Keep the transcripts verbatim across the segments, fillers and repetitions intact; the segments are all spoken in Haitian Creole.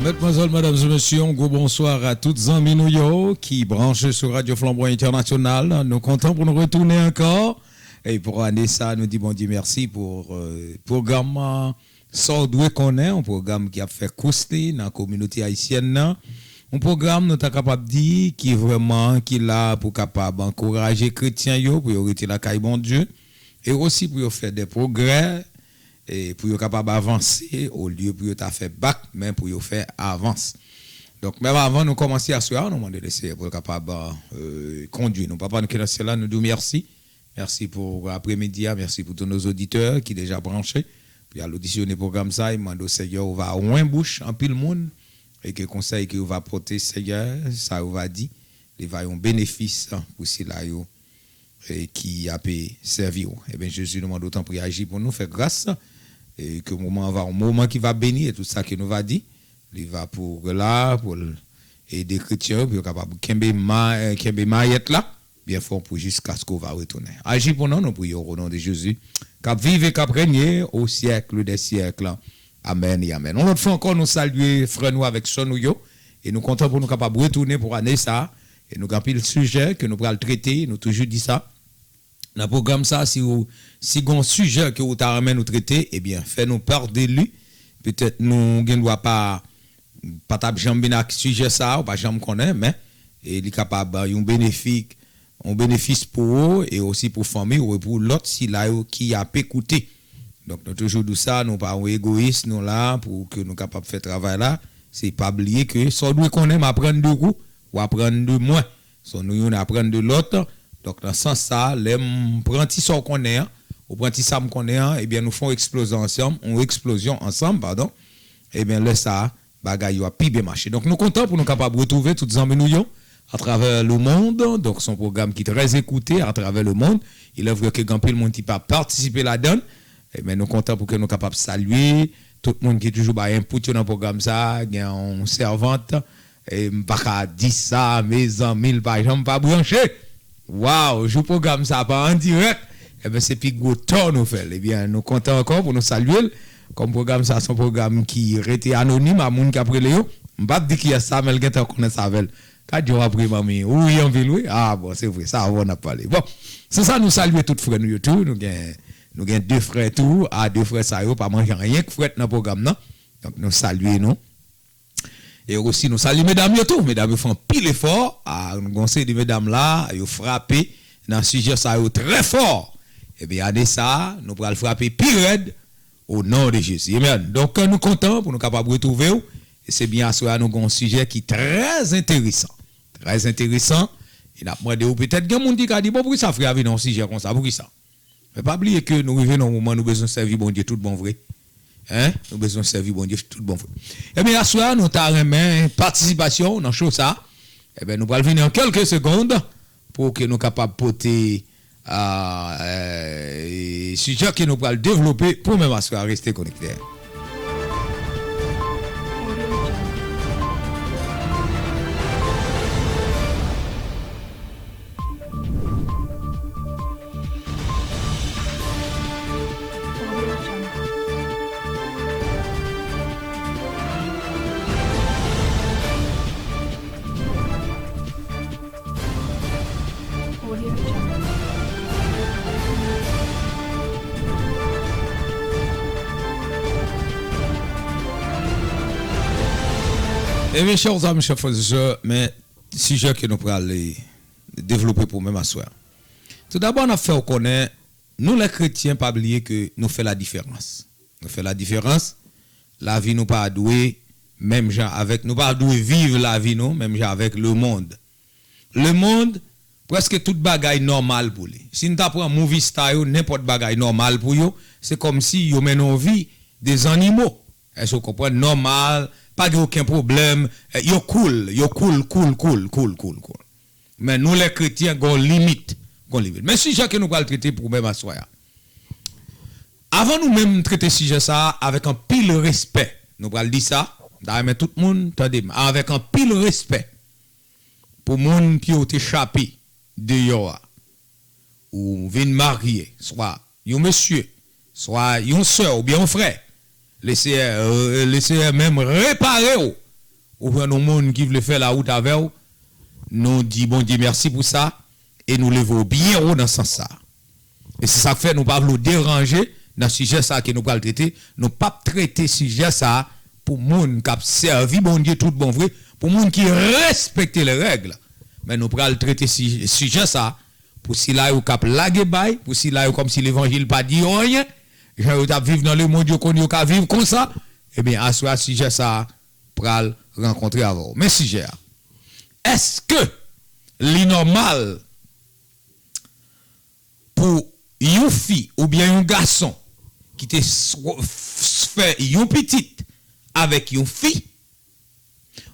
Mesdemoiselles, mesdames et messieurs, un gros bonsoir à toutes zanmi nou yo ki branche sou Radio Flamboyant International. Nou kontan pou nou retounen ankò. E pou ane sa, nou di Bondye mèsi pou euh, pwogram euh, Sa w dwe konnen, yon pwogram ki ap fè kous li nan kominote ayisyèn nan. Yon pwogram, nou ta kapab di, ki vrèman, ki la pou kapab ankouraje kretyen yo, pou yo rete lakay Bondye, e osi pou yo fè de pwogrè, e pou yo kapab avanse, olye pou yo ta fè bak, men pou yo fè avans. Donk, menm avan nou kòmanse aswè a, nou mande Lesenyè pou l kapab euh, kondui nou. Papa nou ki nan syèl la, nou di w mèsi. Mèsi pou apremidi a, mèsi pou tout nos auditeurs ki deja branche pou y al odisyone pwogram sa a. E mande w, Senyè, ou va wen bouch anpil moun, e ke konsèy ke yo va pote, Senyè, sa yo va di, li va yon benefis pou sila yo e ki ape sèvi w. Ebyen, Jezi, nou mande w tanpri aji pou nou, fè gras, e ke moman an va yon moman ki va beni, e tout sa ke nou va di, li va pou la, pou l ede kretyen yo, pou yo kapab kenbe, ma, kenbe mayèt la byen fò pou jiskaske w va retounen. Aji pou nou, nou priye w o non de Jezi, k ap viv e k ap renye o syèk dè syèk. Amèn e amèn. Yon lòt fwa ankò, nou salye frè nou avèk sè nou yo, e nou kontan pou nou kapab retounen pou ane sa a. E nou gen anpil sijè ke nou pral trete, nou toujou di sa. Nan pwogram sa, si w, si gen yon sijè ke ou ta renmen nou trete, ebyen, fè nou part de li. Petèt nou gen dwa pa, pa t ap janm vin ak sijè sa a, ou pa janm konnen, men e li kapab yon benefik, yon benefis pou ou e osi pou fanmi ou e pou lòt sila yo ki ape koute. Donk, nou toujou di w sa, nou pa yon egoyis, nou la pou ke nou kapab fè travay la. Se pa bliye ke sa w dwe konnen, m aprann de ou, ou aprann de mwen. So, nou youn aprann de lòt. Donk, nan sans sa, lè m pran ti sa w konnen an, ou pran ti sa m konnen an, ebyen, nou fè yon eksplozyon ansanm, yon eksplozyon ansanm, padon. Ebyen, lè sa a, bagay yo ap pi byen mache. Donk, nou kontan pou nou kapab retwouve tout zanmi nou yo atravè le monde. Donk, se yon pwogram ki trè ekoute atravè le monde. Il est vrai ke gen anpil moun ki pa patisipe ladan l, men nou kontan pou ke nou kapab salye tout moun ki toujou bay input yo nan pwogram sa a. Gen yon sèvant, e m pa ka di sa, mezanmi, l pa janm pa branche. Waw, jou pwogram sa pa an dirèk, ebyen, se pi gwo tò nou fè l. Ebyen, nou kontan ankò pou nou salye l. Kòm pwogram sa se yon pwogram ki rete anonim a moun k ap rele yo, m p ap di kiyès sa, men l gentan konnen sa avè l. Gad jan w ap ri, manmi. Ou ri anpil, wi. Ah, bon, se vre, sa avè w n ap pale. Bon, se sa, nou salye tout frè nou yo tou. Nou gen, nou gen de frè tou. Ah, de frè sa yo pa manje anyen k frèt nan pwogram nan. Donk, nou salye nou. E osi, nou salye medam yo tou. Medam yo fè anpil efò. Ah, nou gen yon seri de medam la, yo frape nan sijè sa yo trè fò. Ebyen, ane sa a, nou pral frape pi rèd o non de Jezi. Amen. Donk, nou kontan pou nou kapab retwouve w. E se byen aswè a, nou gen yon sijè ki trè enteresan. Trè enteresan. E n ap mande w, petèt gen moun ki ka di, bon, poukisa frè a vin nan yon sijè konsa? Poukisa? Men pa bliye ke nou rive nan yon moman nou bezwen sèvi Bondye tout bon vre. Hein? Nou bezwen sèvi Bondye tout bon vre. Ebyen, aswè a, nou ta renmen patisipasyon w nan show sa a. Ebyen, nou pral vini an kèlke segonn pou ke nou kapab pote, ah, eh, sijè ke nou pral devlope pou menm aswè a. Reste konekte. Ebyen, chè zanmi, chè frè e sè, men sijè ke nou prale devlope pou menm aswè a. Toudabò, n ap fè w konnen, nou lè kretyen, pa bliye ke nou fè ladiferans. Nou fè ladiferans. Lavi nou pa dwe menm jan avèk, nou pa dwe viv lavi nou menm jan avèk lemonn. Lemonn, prèske tout bagay nòmal pou li. Si n ta pran movie star yo, nenpòt bagay nòmal pou yo, se kòmsi yo mennen yon vi de zannimo. Èske w konprann? Nòmal, pa gen okenn pwoblèm, eh, yo cool, yo cool, cool, cool, cool, cool, cool. Men nou lè kretyen, gon limit, gon limit. Men sijè ke nou pral trete pou menm aswè a. Avan nou menm trete sijè sa a, avèk anpil respè, nou pral di sa, m ta renmen tout moun tande m, avèk anpil respè pou moun ke w te chape deyò a, ou vin marye, swa yon mesye, swa yon sè oubyen yon frè, Lesenyè, euh, Lesenyè menm repare w ou jwenn yon moun ki vle fè lawout avè w, nou di Bondye mèsi pou sa, e nou leve w byen wo nan sans sa. E se sa k fè nou pa vle w deranje nan sijè sa ke nou pral trete. Nou p ap trete sijè sa pou moun k ap sèvi Bondye tout bon vre, pou moun ki respekte les règles. Men nou pral trete si-, sijè sa pou sila yo k ap lage bay, pou sila yo kòmsi levanjil pa di yo anyen, jan yo t ap viv nan lemonn yo konn yo ka viv konsa, ebyen, aswè a sijè sa a pral rankontre avè w. Men sijè a. Èske li nòmal pou yon fi oubyen yon gason ki te swa-, f-, fè yon pitit avèk yon fi,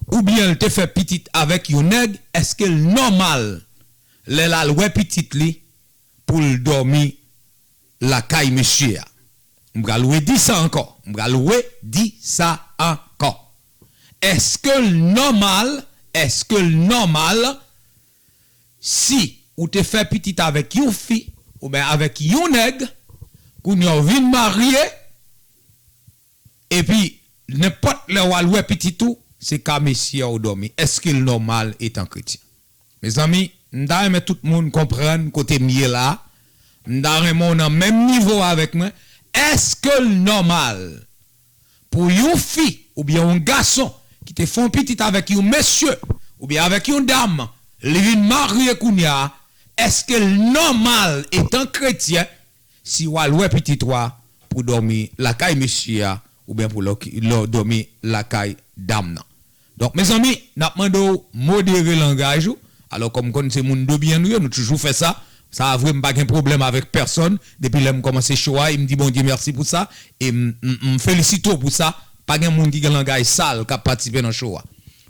oubyen l te fè pitit avèk yon nèg, èske l nòmal lè l al wè pitit li pou l dòmi lakay mesye a? M pral redi sa ankò. M pral redi sa ankò. Èske l nòmal, èske l nòmal si ou te fè pitit avèk yon fi oubyen avèk yon nèg, kounye a w vin marye, epi nenpòt lè w al wè pitit ou, se ka mesye a w dòmi? Èske l nòmal etan kretyen? Mezanmi, m ta renmen tout moun konprann kote m ye la. M ta renmen w nan menm nivo avèk mwen. Èske l nòmal pou yon fi oubyen yon gason ki te fè yon pitit avèk yon mesye oubyen avèk yon dam, li vin marye kounye a, èske l nòmal etan kretyen si w al wè pitit ou a pou dòmi lakay mesye a oubyen pou l oki-, l dòmi lakay dam nan? Donk, mezanmi, n ap mande w modere langaj ou. Alò, kòm konn se moun de byen nou ye, nou toujou fè sa. Sa a vre, m pa gen pwoblèm avèk pèsonn. Depi lè m kòmanse show a, e m di Bondye mèsi pou sa. E m, m, m felisite w pou sa. Pa gen moun ki gen langaj sal k ap patisipe nan show a.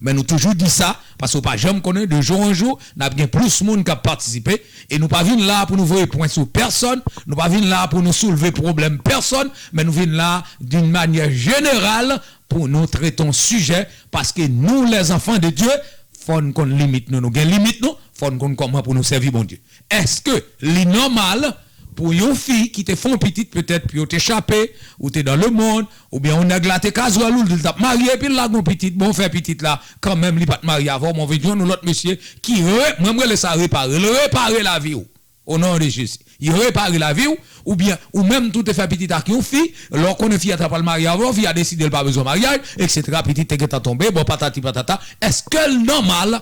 Men nou toujou di sa, paske w pa janm konnen, de jou an jou, n ap gen plis moun k ap patisipe. E nou pa vin la pou nou voye pwen sou pèsonn, nou pa vin la pou nou soulve pwoblèm pèsonn, men nou vin la d'une manière générale pou nou trete yon sijè, paske nou, les enfants de Dieu, fò n konn limit nou. Nou gen limit nou, fò n konn kòman pou nou sèvi Bondye. Èske li nòmal pou yon fi ki te fè yon pitit, petèt, pou yo te chape, ou te dans le monde, oubyen yon nèg la te kazwèl ou, li t ap marye, epi l lage yon pitit, bon, fè pitit la, kanmenm, li pa t marye avè w, men w vin jwenn yon lòt mesye ki re-, mwen, m rele sa repare, l repare lavi w. O non de Jezi. Li repare lavi w, oubyen ou menm tou te fè pitit ak yon fi, lè w konnen fi a ta pral marye avè w, fi a deside l pa bezwen maryaj, etsetera, pitit te gentan tonbe, bon, patati patata. Èske l nòmal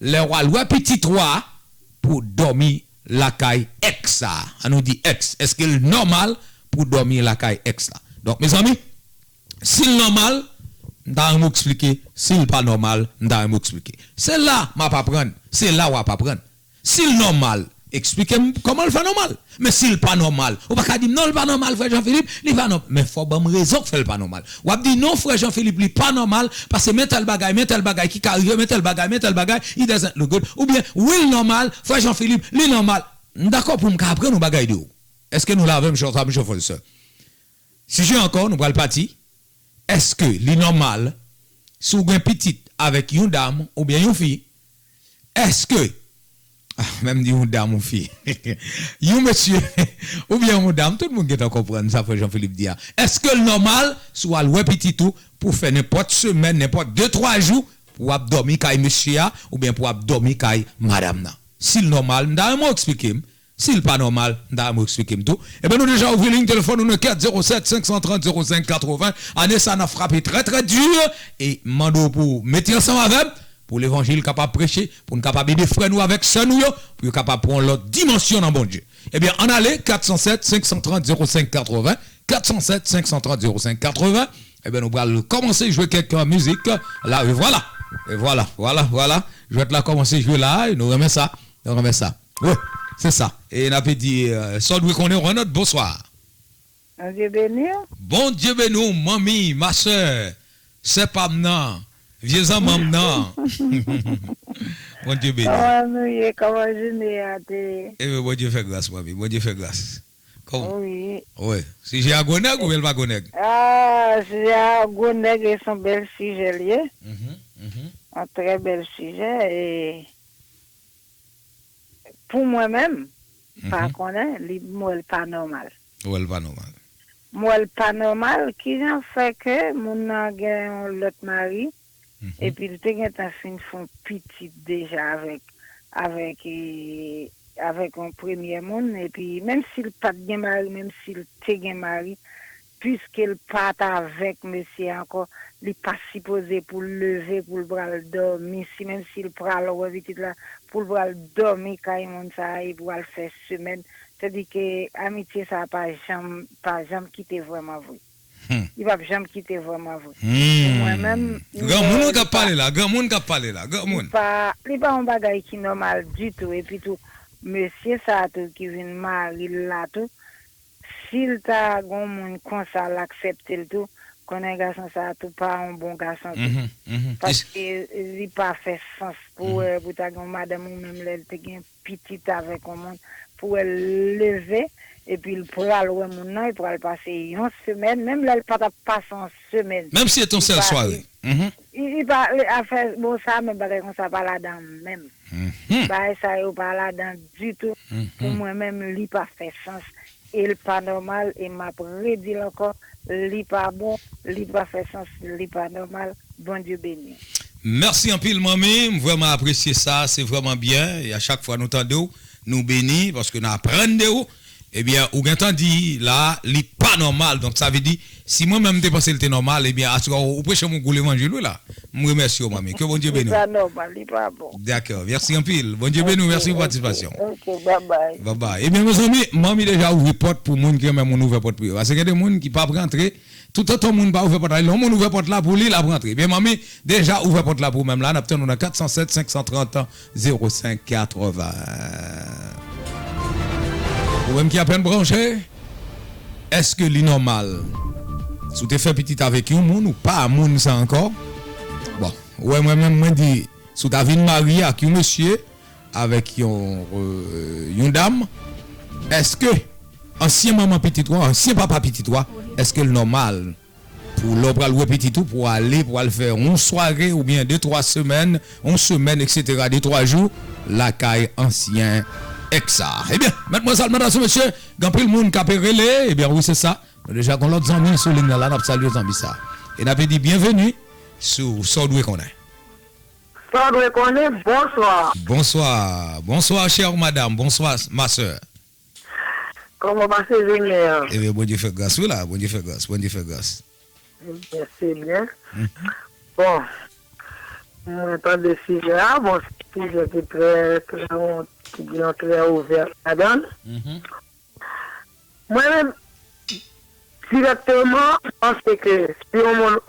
lè w al wè pitit ou a pou w dòmi lakay èks la? An nou di èks. Èske l nòmal pou w dòmi lakay èks la? Donk, mezanmi, si l nòmal, m ta renmen w eksplike. Si l pa nòmal, m ta renmen w eksplike. Se la m ap aprann. Se la w ap aprann. Si l nòmal, eksplike m kòman l fè nòmal. Men si l pa nòmal, ou pa ka di m, "Non, l pa nòmal, frè Jean Philippe, li pa nòmal." Men fò w ban m rezon k fè l pa nòmal. W ap di, "Non, frè Jean Philippe, li pa nòmal, paske men tèl bagay, men tèl bagay ki ka rive, men tèl bagay, men tèl bagay, it doesn't look good." Oubyen, "Wi, l nòmal, frè Jean Philippe, li nòmal." M dakò pou m ka aprann yon bagay de ou. Èske nou la avè m, chè frè, chè sè? Sijè ankò, nou pral pati. Èske li nòmal si w gen pitit avèk yon dam oubyen yon fi? Èske, ah, menm di yon dam, yon fi, yon mesye oubyen yon dam, tout moun gentan konprann sa frè Jean Philippe di a. Èske l nòmal si w al wè pitit ou pou fè nenpòt semèn, nenpòt de, twa jou, pou w ap dòmi kay mesye a oubyen pou w ap dòmi kay madanm nan? Si l nòmal, m ta renmen w eksplike m. Si l pa nòmal, m ta renmen w eksplike m tou. Ebyen, nou deja ouvri liy telefòn nou nan kat zewo sèt, senk san trant, zewo senk katreven. Ane sa, n ap frape trè, trè di. E m mande w pou w mete ansanm avè m, pou levanjil kapab preche, pou n kapab ede frè nou avèk sè nou yo, pou yo kapab pran yon lòt dimansyon nan Bondye. Ebyen, ann ale, kat san sèt, senk san trant, zewo senk katreven, kat san sèt, senk san trant, zewo senk katreven. Ebyen, nou pral kòmanse jwe kèk, euh, mizik la. E vwala. E vwala, vwala, vwala. Jwèt la kòmanse jwe la, e nou renmen sa. Nou renmen sa. Wi, se sa. E n ape di, euh, sa w dwe konnen, Ronald, bonswa. Bondye beni w. Bondye beni w, manmi, ma sè, sè pa m nan, vye zanmanm nan. Bondye beni w. Kòman nou ye? Kòman jounen an te ye? Ebyen, Bondye fè gras, manmi, Bondye fè gras. Kòman? Wi. Wi. Sijè a gwo nèg oubyen l pa gwo nèg? Ah, sijè a gwo nèg e se yon bèl sijè l ye. Mhm, mhm. Yon trè bèl sijè e pou mwen menm, m pa konnen, li, m wè l pa nòmal. Ou wè l pa nòmal. M wè l pa nòmal, kijan fè ke moun nan gen yon lòt mari, Epi l te gentan fin fè yon pitit deja avèk, avèk, e, avèk yon premyè moun. Epi menm si l pa t gen mari, menm si l te gen mari, piske l pa t avèk mesye a ankò, li pa sipoze pou l leve, pou l pral dòmi. Si menm si l pral wè pitit la, pou l pral dòmi kay moun sa a, epi pral fè semèn. Sètadi ke amitye sa a pa janm, pa janm kite vrèman vre. Li p ap janm kite vrèman vre. Pou mwen menm, Granmoun k ap pale la, granmoun k ap pale la, granmoun. Pa, li pa yon bagay ki nòmal ditou. Epi tou, mesye sa a tou ki vin mari l la tou, si l ta gon moun konsa l aksepte l tou, konnen gason sa a tou pa yon bon gason tou. Paske li pa fè sans pou wè pou ta gen yon madanm ou menm lè l te gen pitit avèk yon moun pou wè l leve epi l pral wè moun nan, li pral pase yon semèn, menm lè l pa t ap pase yon semèn. Menm si se te yon sèl sware. Li pa afè bon sa menm bagay konsa pa ladan menm. Bagay sa yo pa ladan ditou. Pou mwen menm li pa fè sans. E l pa nòmal e m ap redi l ankò, li pa bon, li pa fè sans, li pa nòmal. Bondye beni w. Mèsi anpil manmi, m vrèman apresye sa, se vrèman byen. E a chak fwa nou tande w, nou beni paske n aprann de ou. Ebyen, ou gentan di la, li pa nòmal. Donk sa vle di, si mwen menm m te panse l te nòmal, ebyen aswè ou preche m yon gwo levanjil wi la. M remèsye w manmi. Ke Bondye beni w. Li pa nòmal, li pa bon. Dakò, mèsi anpil. Bondye beni w, mèsi pou patisipasyon w. Ok, babay. Babay. Ebyen mezanmi, manmi deja ouvri pòt pou moun ki renmen moun ouvè pòt pou yo. Paske gen de moun ki p ap rantre, toutotan moun pa ouvè pòt la, lè yon moun ouvè pòt la pou li, l ap rantre. Ebyen manmi deja ouvè pòt la pou ou menm la, n ap tann ou nan kat san sèt, senk san trant, zewo senk katreven. Ou menm ki apèn branche, èske li nòmal? Si w te fè pitit avèk yon moun, ou pa moun sa ankò? Bon, ou wè mwen menm, mwen di, si w ta vin marye ak yon mesye, avèk yon, euh, yon dam, èske ansyen manman pitit ou an, ansyen papa pitit ou an, èske l nòmal pou lè w pral wè pitit ou, pou w ale, pou w al fè yon sware oubyen de, twa semèn, yon semèn, etsetera, de, twa jou, lakay ansyen èks sa a? Ebyen, medmwazèl, medam e mesye, gen anpil moun k ape rele, ebyen, wi, se sa. Nou deja gen lòt zanmi sou liy nan la, n ap salye zanmi sa. E n ape di byenveni sou Sa w dwe konnen. Sa w dwe konnen, bonswa. Bonswa. Bonswa, chère madame. Bonswa, ma sœur. Kòman w pase jounen an? Ebyen, Bondye fè gras, wi la. Bondye fè gras, Bondye fè gras. Ebyen, se byen. Bon, mwen tande sijè a, bon, se sijè ki trè, trè, ki gen yon trè ouvè ladan l. Mwen menm, dirèkteman, m panse ke si yon moun,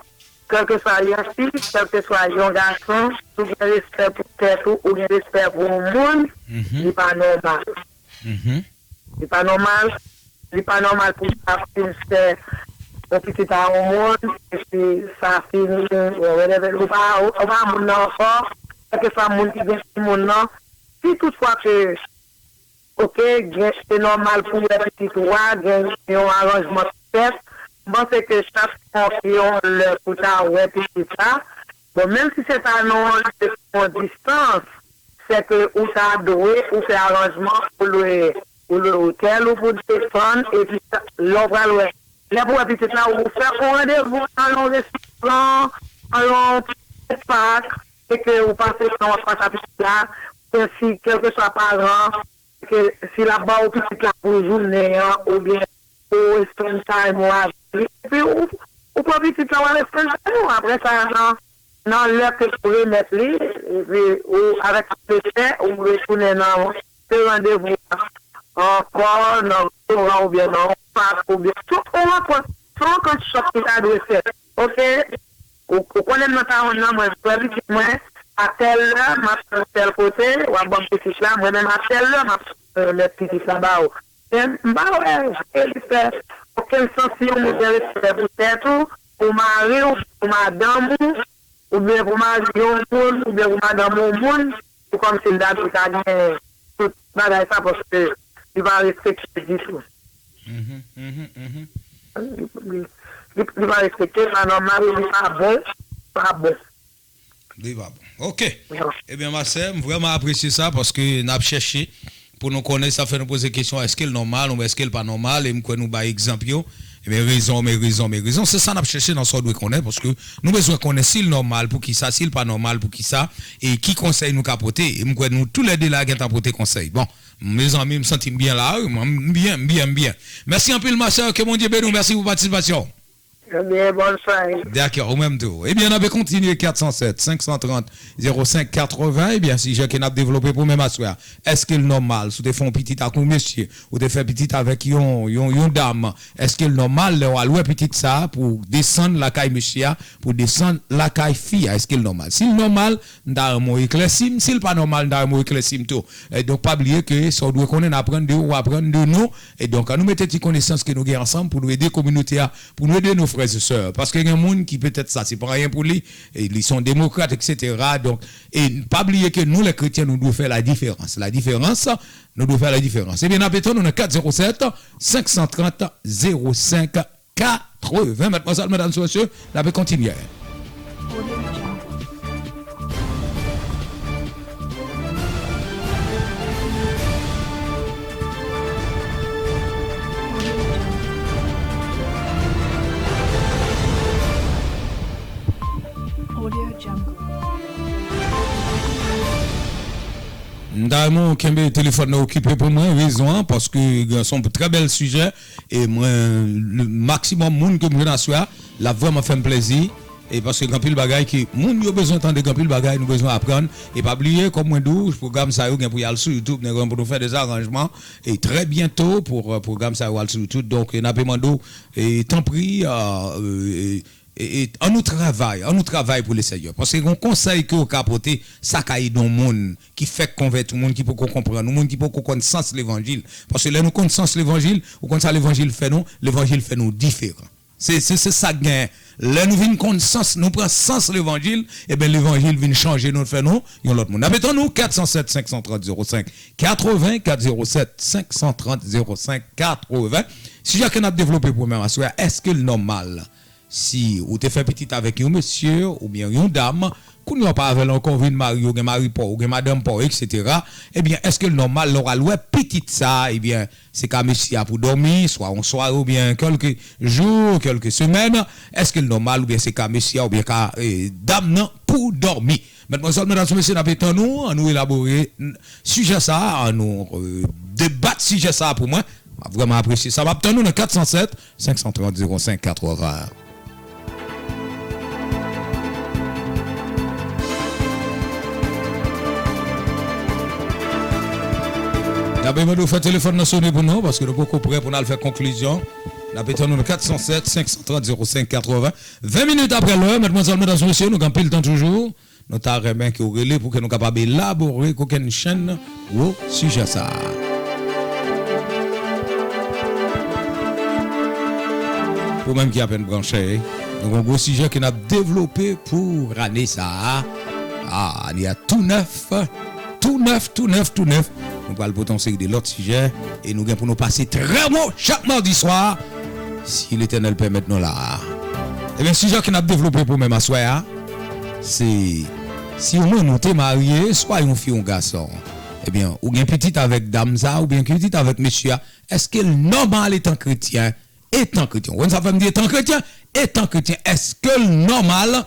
kèlkeswa yon fi, kèlkeswa yon gason, si w gen respè pou tèt ou, ou gen respè pou yon moun, li pa nòmal. Li pa nòmal. Li pa nòmal pou sa fin fè yon pitit a yon moun, epi sa fini, bon, whatever, ou pa, ou pa moun nan ankò, kèlkeswa moun ki gen timoun nan. Si toutfwa ke, oke, gen, se nòmal pou wè pitit ou a, gen yon aranjman ki fèt, m panse ke chak fwa ke yon lè pou ta wè pitit la, bon, menm si se ta nan yon lye ki yon distans, sèke ou ta dwe ou fè aranjman pou lwe, pou lwe otèl ou pou desann, epi lè w pral wè, lè pou wè pitit la, ou fè yon randevou nan yon restoran, nan yon ti pak, e ke ou pase tan w ap pase ak pitit la, ke si kèlkeswa paran, ke si l ap ba w pitit la pou jounen an, oubyen ou spend time ou avèk li. Epi ou, ou pran pitit la, w al spend time ou. Apre sa, nan, nan lè ke ou remèt li, epi ou, avèk plezè, ou retounen nan se randevou a ankò, nan restoran oubyen nan yon pak oubyen tout yon rankont, se yon rankont chòk ki ta dwe fèt. Oke? Ou, ou konnen m nan Tawonn nan, mwen jwenn pitit mwen, a tèl lè, m ap fè tèl kote, w ap ban m pitit la, mwen menm a tèl lè, m ap remèt pitit la ba ou. Men m pa wè, e li fè okenn sans si yon moun gen respè pou tèt ou, pou mari w, pou madanm ou, oubyen pou mari yon moun, oubyen pou madanm yon moun, se kòmsi l ta dwe ta gen tout bagay sa, paske li pa respekte ditou. Li, li, li pa respekte, li pa nòmal, li pa bon, pa bon. Li pa bon. Oke. Ebyen, ma sè, m vrèman apresye sa paske n ap chèche pou nou konnen, sa fè nou poze kesyon, èske l nòmal oubyen èske l pa nòmal, e m kwè nou bay egzanp yo. Ebyen, rezon, men rezon, men rezon. Se sa n ap chèche nan sa w dwe konnen, paske nou bezwen konnen si l nòmal, poukisa, si l pa nòmal, poukisa, e ki konsèy nou ka pote. E m kwè nou toulède la gentan pote konsèy. Bon, mezanmi, m santi m byen la, wi, mwen, m byen, m byen, m byen. Mèsi anpil, ma sè, ke Bondye beni w, mèsi pou patisipasyon w. Ebyen, bòn sware. Dakò, ou menm tou. Ebyen, n ap kontinye, kat san sèt, senk san trant, zewo senk katreven. Ebyen, sijè ke n ap devlope pou menm aswè a. Èske l nòmal, si w te fè yon pitit ak yon mesye, ou te fè pitit avèk yon, yon, yon dam, èske l nòmal lè w al wè pitit sa a pou w desann lakay mesye a, pou w desann lakay fi a? Èske l nòmal? Si l nòmal, m ta renmen w eklèsi m. Si l pa nòmal, m ta renmen w eklèsi m tou. E donk, pa bliye ke sa w dwe konnen, n aprann de ou, w aprann de nou. E donk, ann nou mete ti konesans ke nou gen ansanm pou nou ede kominote a, pou nou ede nou frè e sè. Paske gen moun ki petèt sa se pa anyen pou li, e li se yon demokrat, etsetera. Donk, e pa bliye ke nou, lè kretyen, nou dwe fè la diferans. La diferans, nou dwe fè la diferans. Ebyen, n ap tann nou nan kat zewo sèt, senk san trant, zewo senk katreven. Madmwazèl, medam, mesye, n ap kontinye. M ta renmen w kenbe telefòn nan okipe pou mwen, rezon an, paske se yon trè bèl sijè, e mwen, le maksimòm moun ke m jwenn aswè a, l ap vrèman fè m plezi, e paske gen anpil bagay ke moun yo bezwen tande, gen anpil bagay nou bezwen aprann, e pa bliye, kòm mwen di w, pwogram sa yo gen pou y al sou YouTube, gen pou nou fè de zaranjman, e trè byento pou, euh, pwogram sa yo al sou YouTube, donk, e n ap mande w, e tanpri, euh, euh, e, e, ann nou travay, ann nou travay pou Lesenyè. Paske gen yon konsèy ke w ka pote, sa ka ede yon moun ki fèk konvèti, yon moun ki poko konprann, yon moun ki poko konn sans levanjil. Paske lè nou konn sans levanjil, ou konn sa levanjil fè nou? Levanjil fè nou diferan. Se, se, se sa k genyen. Lè nou vin konn sans, nou pran sans levanjil, ebyen levanjil vin chanje nou, fè nou yon lòt moun. N ap tann nou, kat san sèt, senk san trant, zewo senk katreven, kat zewo sèt, senk san trant, zewo senk katreven. Sijè ke n ap devlope pou menm aswè a, èske l nòmal si ou te fè pitit avèk yon mesye oubyen yon dam, kounye a w pa avè l ankò, ou vin marye, ou gen mari pa w, ou gen madanm pa w, etsetera. Ebyen, èske l nòmal lè w al wè pitit sa a, ebyen, se ka mesye a pou dòmi, swa yon sware oubyen kèlke jou, kèlke semèn, èske l nòmal oubyen se ka mesye a oubyen ka, eh, dam nan pou dòmi? Madmwazèl, medam, mesye, n ap tann nou, ann nou elabore n-, sijè sa a, ann nou, euh, debat sijè sa a pou mwen. M ap vrèman apresye sa. M ap tann nou nan kat san sèt, senk san trant, zewo senk katreven. N ap mande w fè telefòn nan sone pou nou, paske nou poko prè pou n al fè konklizyon. N ap tann nou nan kat san sèt, senk san trant, zewo senk katreven. Ven minit apre lè, madmwazèl, medam, mesye, nou gen anpil tan toujou. Nou ta renmen ke w rele pou ke nou kapab elabore kokennchenn gwo sijè sa a. Ou menm ki apèn branche, nou gen yon gwo sijè ke n ap devlope pou ane sa a. A, ane a tou nèf, tou nèf, tou nèf, tou nèf. Nou pral pote yon seri de lòt sijè e nou gen pou nou pase trè wo chak madi swa, si Letènèl pèmèt nou la. Ebyen, sijè ke n ap devlope pou menm aswè a, se si omwen nou te marye, swa yon fi, yon gason, ebyen, ou gen pitit avèk dam sa a, oubyen pitit avèk mesye a, èske l nòmal etan kretyen, etan kretyen, ou konn sa fè m di etan kretyen, etan kretyen, èske l nòmal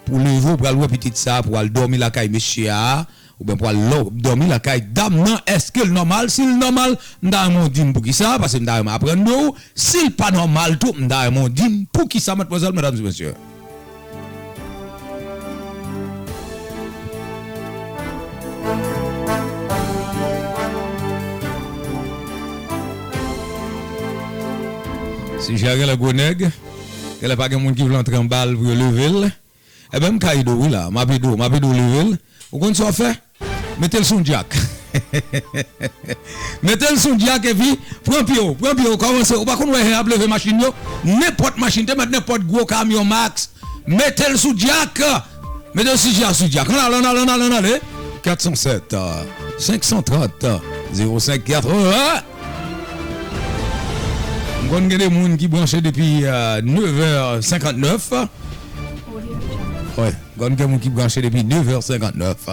pou leve w pral wè pitit sa a, pou al dòmi lakay mesye a, oubyen pou al lò-, dòmi lakay dam nan, èske l nòmal? Si l nòmal, m ta renmen w di m poukisa, paske m ta renmen aprann de ou. Si l pa nòmal tou, m ta renmen w di m poukisa, madmwazèl, medam e mesye. Sijè a genlè gwo nèg, genlè pa gen moun ki vle antre anba l pou yo leve l. Ebyen, m ka ede w, wi, la. M ap ede w, m ap ede w leve l. Ou konn sa w fè? Mete l sou yon dyak. Mete l sou yon dyak epi pran pye w, pran pye w, kòmanse. Ou pa konn wè jan y ap leve machin yo? Nenpòt machin, te mèt nenpòt gwo kamyon Max. Mete l sou dyak. Mete l sijè a sou dyak. Ann ale, ann ale, ann ale, ann ale. Kat san sèt, senk san trant, zewo senk katreven. M konn gen de moun ki branche depi, euh, nevè senkantnèf. Wi, konn gen moun ki branche depi nevè senkantnèf.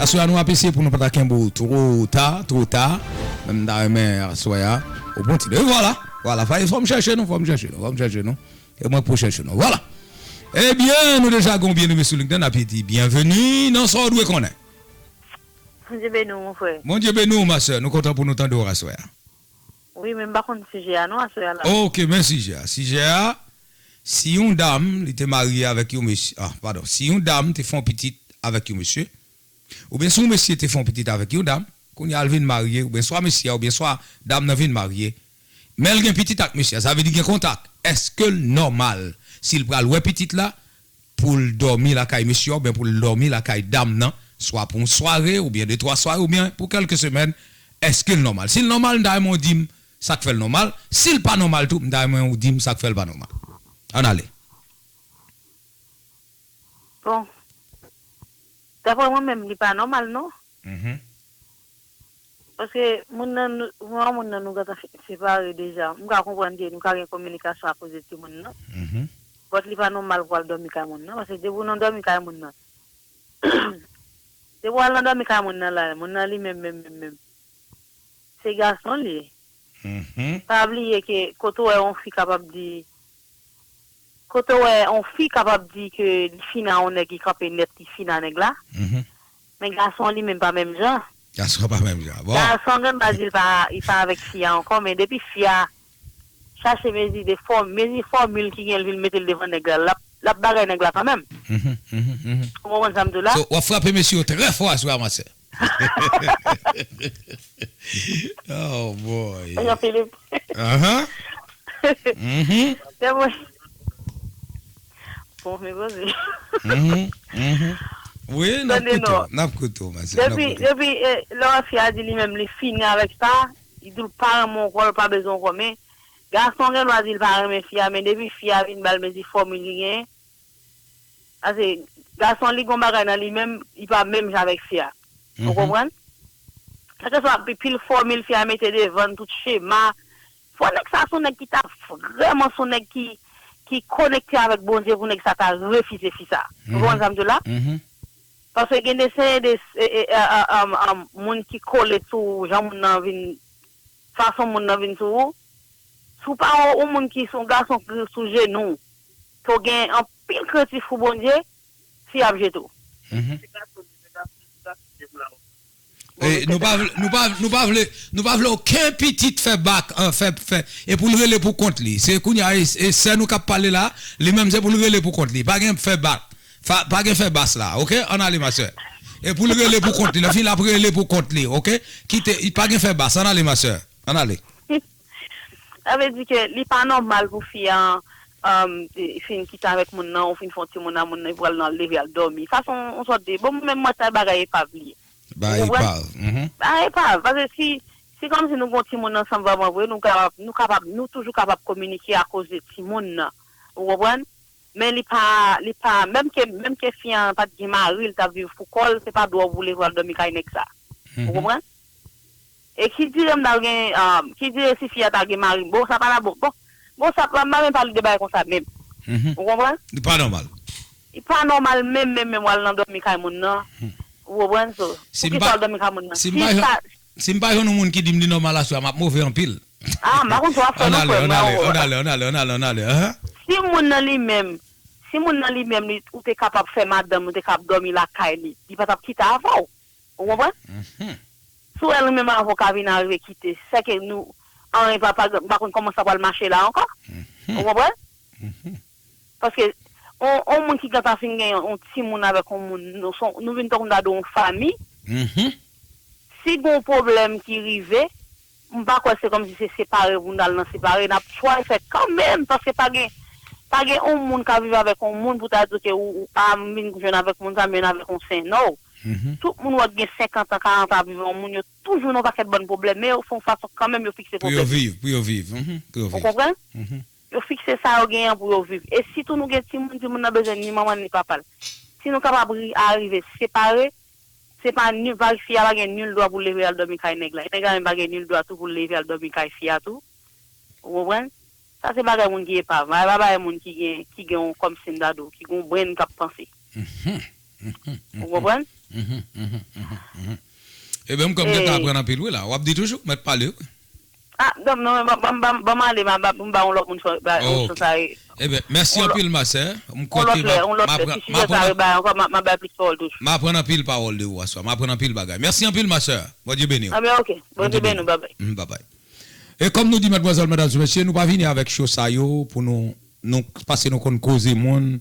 Aswè a nou ap eseye pou nou pa ta kenbe w twò ta, twò ta. Men m ta renmen aswè a ou pran ti de. E vwala. Vwala, fò m chèche nou, fò m chèche nou, fò m chèche nou. E mwen k pou chèche nou. Vwala. Ebyen, nou deja gen yon byeneme sou liy la, n ap di byenveni nan sa w dwe konnen. Bondye beni w, mon frè. Bondye beni w, ma sè. Nou kontan pou nou tande w aswè a. Wi, men m pa konn sijè a non, aswè a la. Ok, men sijè a. Sijè a, si yon dam, li te marye avèk yon mesye, ah, padon, si yon dam te fè yon pitit avèk yon mesye, oubyen si yon mesye te fè yon pitit avèk yon dam, kounye a l vin marye, oubyen swa mesye a, oubyen swa dam nan vin marye, men l gen pitit ak mesye a, sa vle di gen kontak. Èske l nòmal, si l pral wè pitit la, pou l dòmi lakay mesye a, oubyen pou l dòmi lakay dam nan, swa pou yon sware, oubyen de twa sware, oubyen pou kèlke semèn, èske l nòmal? Si l nòmal, m ta renmen w di m sa k fè l nòmal. Si l pa nòmal tou, m ta renmen w di m sa k fè l pa nòmal. Ann ale. Bon, daprè mwen menm, li pa nòmal, non. Mhm. Paske moun nan, nou, mwen, moun nan, nou gentan separe deja. M ka konprann ke nou ka gen kominikasyon akoz de timoun nan. Mhm. But li pa nòmal pou al dòmi kay moun nan. Paske depi w nan dòmi kay moun nan, depi w al nan dòmi kay moun nan la, moun nan li menm, menm, menm, menm, se gason li ye. Mhm. Pa bliye ke kote w wè yon fi kapab di, kote w wè yon fi kapab di ke li fini a yon nèg, li kanpe nèt, li fini a nèg la. Mhm. Men gason li menm pa menm jan. Gason pa menm jan. Bon. Gason gen dwa di l pa, li pa avèk fi a ankò, men depi fi a chache mezi de fòm, mezi fòmil ki gen l vin mete l devan nèg la, l ap, l ap bagay nèg la kanmenm. Mhm, mhm, mhm. Ou konprann sa m di w la? So, w ap frape mesye yo trè fò aswè a, ma sè. Oh boy. Jean Philippe. Aha. Mhm. Se mwen. Bon, men poze. Mhm, mhm. Wi, n ap koute w, n ap koute w, ma sè, n ap koute w. Depi, depi, eh, lè fi a di li menm li fini avèk sa, li di l pa renmen w ankò, l pa bezwen w ankò, men gason gen dwa di l pa renmen fi a, men depi fi a vin ba l mezi fòmil li genyen, paske gason li gon bagay nan li menm, li pa menm jan avèk fi a. Ou konprann? Kèlkeswa anpil fòmil fi a mete devan l, tout chema, fò nèg sa se yon nèg ki ta vrèman se yon nèg ki, ki konekte avèk Bondye pou nèg sa ta refize fi sa. Ou konprann sa m di w la? Mhm. Paske gen de, se de, e, e, e, e, e, e, moun ki kole sou jan moun nan vin, fason moun nan vin sou ou. Si w pa yon, yon moun ki se yon gason ki sou jenou w, ke w gen anpil krentif pou Bondye, fi ap jete w. Mhm. E, nou pa vle, nou pa, nou pa vle, nou pa vle okenn pitit fè bak, an, fè, fè, e pou l rele pou kont li. Se kounye a, e, e sè nou k ap pale la, li menm se pou l rele pou kont li. Pa gen fè bak, fa, pa gen fè bas la, ok? Ann ale, ma sè. E pou l rele pou kont li. Lè fini, l ap rele pou kont li, ok? Kite, pa gen fè bas. Ann ale, ma sè. Ann ale. Sa vle di ke li pa nòmal pou fi an, um, fin kite avèk moun nan, ou fin fè yon timoun a moun nan, epi w al nan leve al dòmi. Sa se yon, yon sòt de, bon, mwen menm, mwen, sa bagay epav li ye. Bagay epav. Mhm. Bagay epav. Paske si, si kòmsi nou gen yon timoun ansanm vrèman vre, nou kapab, nou kapab, nou toujou kapab kominike akoz de timoun nan. Ou konprann? Men li pa, li pa, menm ke, menm ke fi an pa t gen mari, l t ap viv pou kò l, se pa dwa w pou w leve w al dòmi kay nèg sa. Ou konprann? E ki dire m ta gen, um, ki dire si fi a ta gen mari, bon, sa pa la, bon, bon, bon, sa pa, m pa menm pale de bagay konsa menm. Mhm. Ou konprann? Li pa nòmal. Li pa nòmal menm, menm, menm, w al nan dòmi kay moun nan. Hmm. Ou konprann? So, si m poukisa pa, w al dòmi kay moun nan? Si m pa, si m pa jwenn yon moun ki di m li nòmal aswè a, m ap move anpil. Ah, m pa konn si w ap fè non, frè m. Ann ale, ann ale, ann ale, ann ale, ann ale, ann ale, hein? Si moun nan li menm, si moun nan li menm, li, ou te kapab fè madanm, ou te kapab dòmi lakay li, li pa t ap kite avè w. Ou konprann? Mhm. Si w wè li menm avè w ka vin arive kite, sèke nou, anyen pa, pa, m pa konn kòman sa pral mache la ankò. Mhm. Ou konprann? Mhm. Paske, on, on moun ki gentan fin gen yon timoun avèk on moun, nou, son, nou vin tankou m ta di w yon fanmi. Mhm. Si gen yon pwoblèm ki rive, m pa kwè se kòmsi se separe pou n al nan separe, n ap try fè kanmenm, paske pa gen, pa gen on moun k ap viv avèk on moun pou ta di ke ou, ou, a, m vin jwenn avèk moun sa, m jwenn avèk on sen. No. Mhm. Tout moun wè k gen senkant an, karant an ap viv on moun, yo toujou nan yon pakèt bann pwoblèm, men yo fè yon fason kanmenm yo fikse pwoblèm yo. Pou yo viv, pou yo viv, mhm, pou yo viv. Ou konprann? Mhm. Yo fikse sa yo genyen pou yo viv. E sitou nou gen timoun, timoun nan bezwen ni manman ni papa l. Si nou kapab ri, arive separe, se pa ni, pa, fi a pa gen nil dwa pou l leve al dòmi kay nèg la. E nèg la menm pa gen nil dwa tou pou l leve al dòmi kay fi a tou. Ou konprann? Sa se bagay moun ki epav. Bagay pa bagay moun ki gen, ki gen yon kòmsi m ta di w, ki gen yon brenn k ap panse. Mhm. Mhm. Ou konprann? Mhm, mhm, mhm, mhm. Ebyen, m kwè m gentan aprann anpil, wi, la. W ap di toujou, mèt pale, wi. Ah, non, non, ban m ale, m a ba yon lòt moun yon chans. Ebyen, mèsi anpil, ma sè. M kwè ke m ap aprann anpil pawòl de ou aswè. M aprann anpil bagay. Mèsi anpil, ma sè. Bondye beni w. Ebyen, ok. Bondye beni w, babay. Babay. E kòm nou di, madmwazèl, medam e mesye, nou pa vini avèk cho sa yo pou nou, nou, paske nou konn koze moun.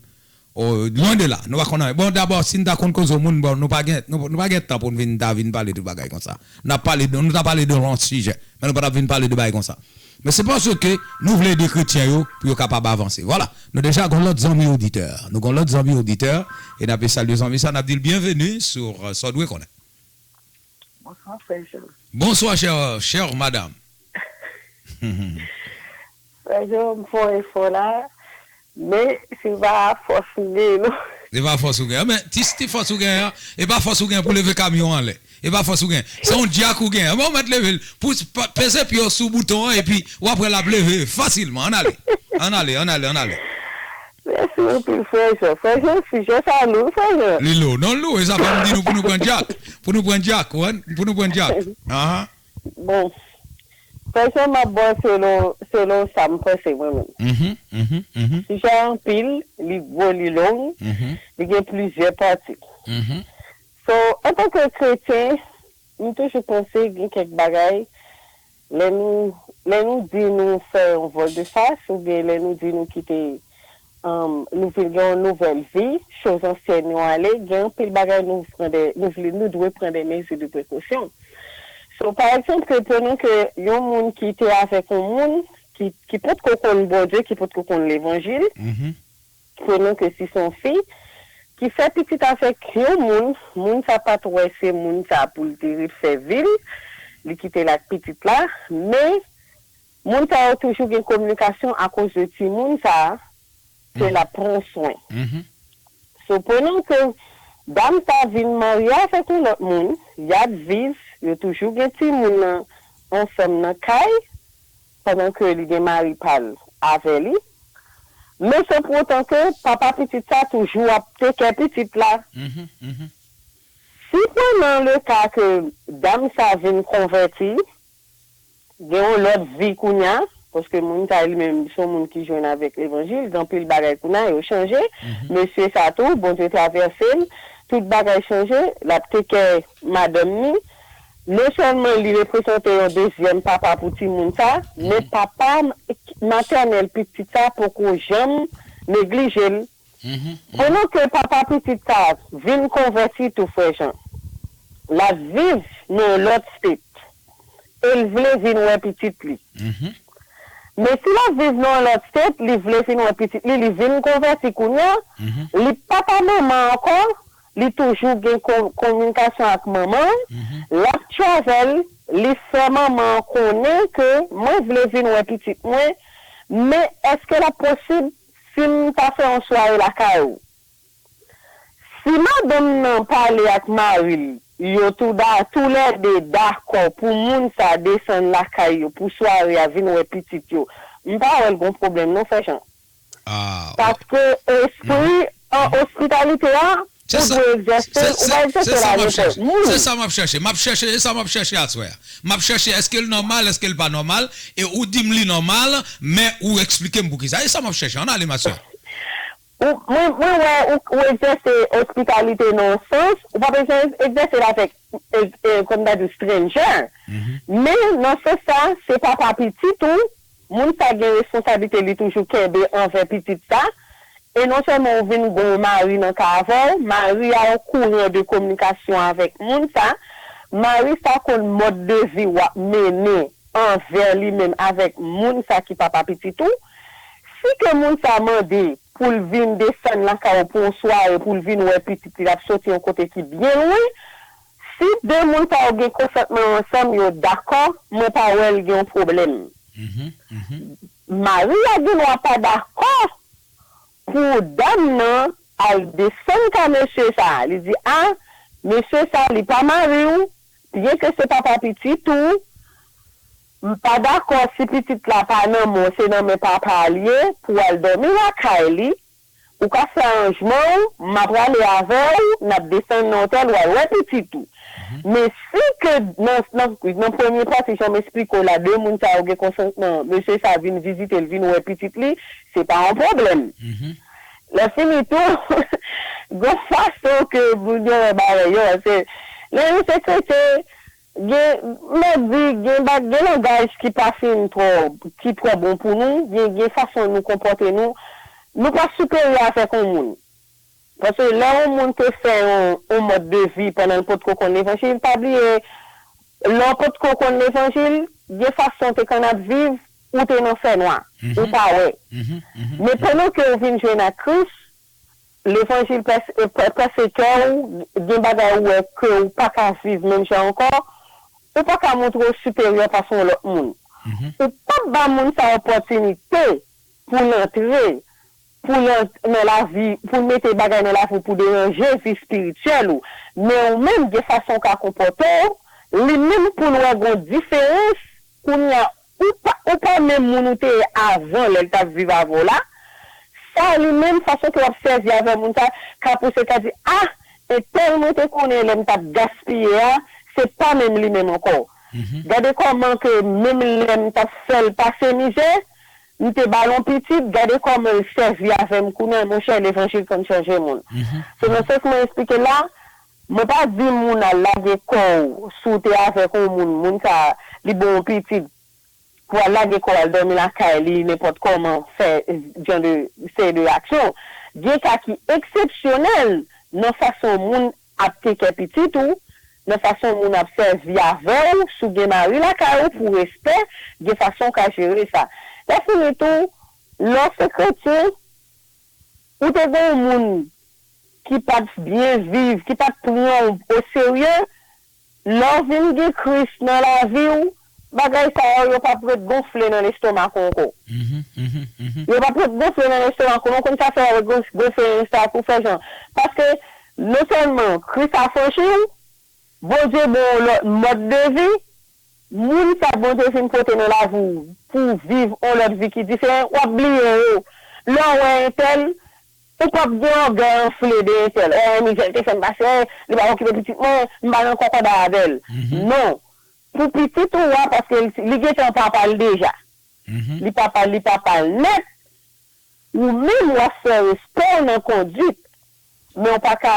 Lwen de la, nou pa konn anyen. Bon, dabò, si n ta konn koze moun, bon, nou pa gen, nou, nou pa gen tan pou n vin, ta vin pale de bagay konsa. N ap pale de, nou ta pale de yon sijè, men nou pa t ap vin pale de bagay konsa. Men se paske nou vle ede kretyen yo pou yo kapab avanse. Vwala, nou deja gon lòt zanmi oditè. Nou gon lòt zanmi oditè, e n ap salye zanmi sa, n ap di l byenveni sou, euh, Sa w dwe konnen. Bonswa, frè Jean. Bonswa, chè, chè madanm. Frè Jean, m fè yon efò la, men se pa fòs m gen, non. Se pa fòs ou gen. Men, ti, ti fòs ou gen an, e pa fòs ou gen pou leve kamyon anlè. E pa fòs ou gen. Se yon djak ou gen. Bon, ou mèt leve l. Pou, pa, peze pye w sou bouton an, epi w ap wè l ap leve fasilman. Ann ale. Ann ale, ann ale, ann ale. Mèsi anpil, frè Jean. Frè Jean, sijè sa lou, frè Jean. Li lou. Non, l lou. E sa fè m di nou pou nou pran djak. Pou nou pran djak, ou wè? Pou nou pran djak. Ahan. Bon. Frè Jean, m ap ba w selon, selon sa m panse mwen menm. Mhm, mhm, mhm. Sijè anpil, li gwo, li long, mhm, li gen plizyè pati. Mhm. So, antanke kretyen, m toujou panse gen kèk bagay, lè nou, lè nou di nou fè yon volte-face, oubyen lè nou di nou kite, um, nou vin gen yon nouvèl vi, choz ansyèn yo ale, gen anpil bagay nou pran de, nou vle, nou dwe pran de mezi de prekosyon. So, pa egzanp, ke pran ke yon moun ki te avèk yon moun ki, ki potko konn Bondye, ki potko konn levanjil, mhm, pran ke si se yon fi ki fè pitit avèk yon moun, moun sa pa t wè se moun sa pou l te ret fè vi l, li kite l ak pitit la, men moun sa yo toujou gen kominikasyon akoz de timoun sa ke, mhm, l ap pran swen. Mhm. So, pran ke dam sa vin marye avèk yon lòt moun, y ap viv, yo toujou gen timoun nan, ansanm nan kay, pandan ke li gen mari pa l avè li. Men se pou otan ke papa pitit sa toujou ap teke pitit la. Mhm, mhm. Si pandan le ka ke dam sa vin konvèti, gen yon lòt vi kounye a, paske moun sa li menm se yon moun ki jwenn avèk levanjil, gen anpil bagay kounye a, yo chanje. Mhm. Mesye sa tou, Bondye travèse l, tout bagay chanje, l ap teke madanm ni. Non sèlman li reprezante yon dezyèm papa pou timoun sa, men, mhm, papa m-, matènèl pitit sa poko janm neglije l. Mhm, mhm. Pandan ke papa pitit sa vin konvèti tou, frè Jean, l ap viv nan yon lòt state. E l vle vin wè pitit li. Mhm. Men si l ap viv nan yon lòt state, li vle vin wè pitit li, li vin konvèti kounye a, mhm, li pa pa manman ankò, li toujou gen ko-, kominikasyon ak manman, mhm, l ap travel, li fè manman an konnen ke mwen vle vin wè pitit mwen, men èske l ap posib si m ta fè yon sware lakay ou? Si madanm nan pale ak mari l, yo tou da-, toulède dakò pou moun sa desann lakay yo, pou sware a vin wè pitit yo, m pa wè l gon pwoblèm non, frè Jean. Ah, paske espri an ospitalite a, ou dwe egzèse l, ou pa egzèse l a nenpòt moun. Se sa m ap chèche. M ap chèche, e sa m ap chèche aswè a. M ap chèche, èske l nòmal, èske l pa nòmal, e ou di m li nòmal, men ou eksplike m poukisa. E sa m ap chèche. Ann ale, ma sè. Ou, mwen, mwen wè ou, ou egzèse ospitalite nan yon sans, ou pa bezwen egzèse l avèk, e, e, kòm ta di, stranger. Mhm. Men, nan sans sa, se papa pitit ou, moun sa gen responsablite li toujou kenbe anvè pitit sa, e non sèlman ou vin gon mari nan ka avè w, mari a okouran de kominikasyon avèk moun sa, mari sa konn mòd de vi w ap mennen anvè li menm avèk moun sa ki papa pitit ou, si ke moun sa mande pou l vin desann lakay ou pou yon sware, pou l vin wè pitit li, l ap soti yon kote ki byen lwen, si de moun sa yo gen konsantman yo ansanm, yo dakò, mwen pa wè l gen yon pwoblèm. Mhm, mhm. Mari a gen dwa pa dakò pou dam nan al desann ka mesye sa a. Li di, a, mesye sa a, li pa mari w, byenke se papa pitit ou, m pa dakò si pitit la pa nan men w, se nan men papa a l ye, pou w al dòmi lakay li, ou ka fè aranjman w, m ap rale avè w, n ap desann nan otèl, w al wè pitit ou. Men si ke nan, nan, nan premye pati, jan m esplike w la, de moun sa yo gen konsantman, mesye sa vin vizite l, vin wè pitit li, se pa yon pwoblèm. Lè fini tou, gon fason ke moun yo wè bagay yo, se, lè nou se kretyen, gen, m ap di, gen, ba- gen langaj ki pa fin twò, ki twò bon pou nou, gen, gen fason nou konpòte nou, nou pa siperyè avèk yon moun. Paske lè yon moun te fè yon, yon mòd de vi pandan l potko konn levanjil, pa bliye, lè w potko konn levanjil, gen fason w te konn ap viv, ou te nan fènwa, ou pa wè. Men pandan ke w vin jwenn ak Kris, levanjil pèse kè w, gen bagay ou wè ke w pa ka viv menm jan ankò, ou pa ka montre w siperyè pase yon lòt moun. Ou p ap ba moun sa opòtinite pou l antre, pou l nan lavi, pou l mete bagay nan lavi w pou deranje vi espirityèl ou. Men ou menm, gen fason w ka konpòte w, li menm pou l wè gon diferans, kounye a, ou pa, ou pa menm moun ou te ye avan lè l t ap viv avè w la. Sa li menm, fason ke w ap sèvi avè moun sa, ka pouse l ta di, ah, entèl mwen te konnen lè m t ap gaspiye a, se pa menm li menm ankò. Gade kòman ke menm lè m t ap fè l pase mizè, m te ba l yon pitit, gade kòman l sèvi avè m kounye a, monchè, levanjil konn chanje moun. Se nan sans mwen esplike la, mwen pa di moun al lage kò w, si w te avèk yon moun, moun sa, li ba w yon pitit, pou al lage kò w al dòmi lakay li, nenpòt kòman, fè jan de, seri de aksyon. Gen ka ki eksepsyonèl nan fason moun ap tekè pitit ou, nan fason moun ap sèvi avè w, si w gen mari lakay ou, pou respè, gen fason w ka jere sa. Lè fini tou, lè w se kretyen, ou te gen yon moun ki pa t byen viv, ki pa t pran w oserye, lè w vin gen Kris nan lavi w, bagay sa yo, yo p ap ret gonfle nan lestomak ou ankò. Yo p ap ret gonfle nan lestomak ou. Nou konn sa fè yo ret gon- gonfle nan lestomak ou, fè jan. Paske non sèlman Kris afranchi w, Bondye ba w yon lòt mòd de vi, moun sa Bondye fin pote nan lavi w pou w viv yon lòt vi ki diferan, w ap bliye yo. Lè w wè entèl, ou p ap gen ògèy anfle de entèl. Eh, mizè l te fè m pase, eh, li pa okipe pitit mwen, m pa nan kòkòday avè l. Non. Pou pitit ou a, paske li, li gentan papa l deja. Li papa l, li papa l nèt. Ou menm, w ap fè respè w nan konduit. Men w pa ka,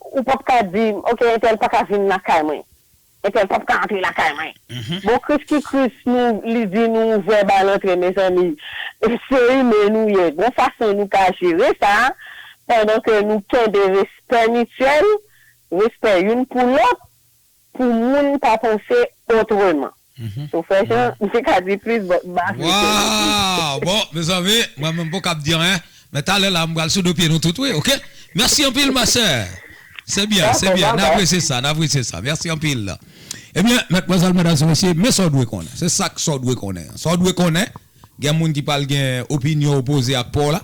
ou p ap ka di, ok, entèl pa ka vin lakay mwen. Entèl p ap ka antre lakay mwen. Bon, Kris ki Kris, nou, li di nou ouvè ba l antre, mezanmi. Se imen nou ye. Gon fason nou ka jere sa, pandan ke nou kenbe respè mityèl, respè youn pou lòt, pou moun pa panse otreman. Si w fè jan, m te ka di plis, bon, m pa vle fè non plis. Waw! Bon, mezanmi, mwen menm poko ap di anyen, men talè la, m pral sou do pye nou tout, wi, ok? Mèsi anpil, ma sè. Se byen, se byen. N apresye sa, n apresye sa. Mèsi anpil. Ebyen, medmwazèl, medam e mesye, men sa w dwe konnen. Se sa k sa w dwe konnen. Sa w dwe konnen, gen moun ki pral gen opinyon opoze ak pa w la.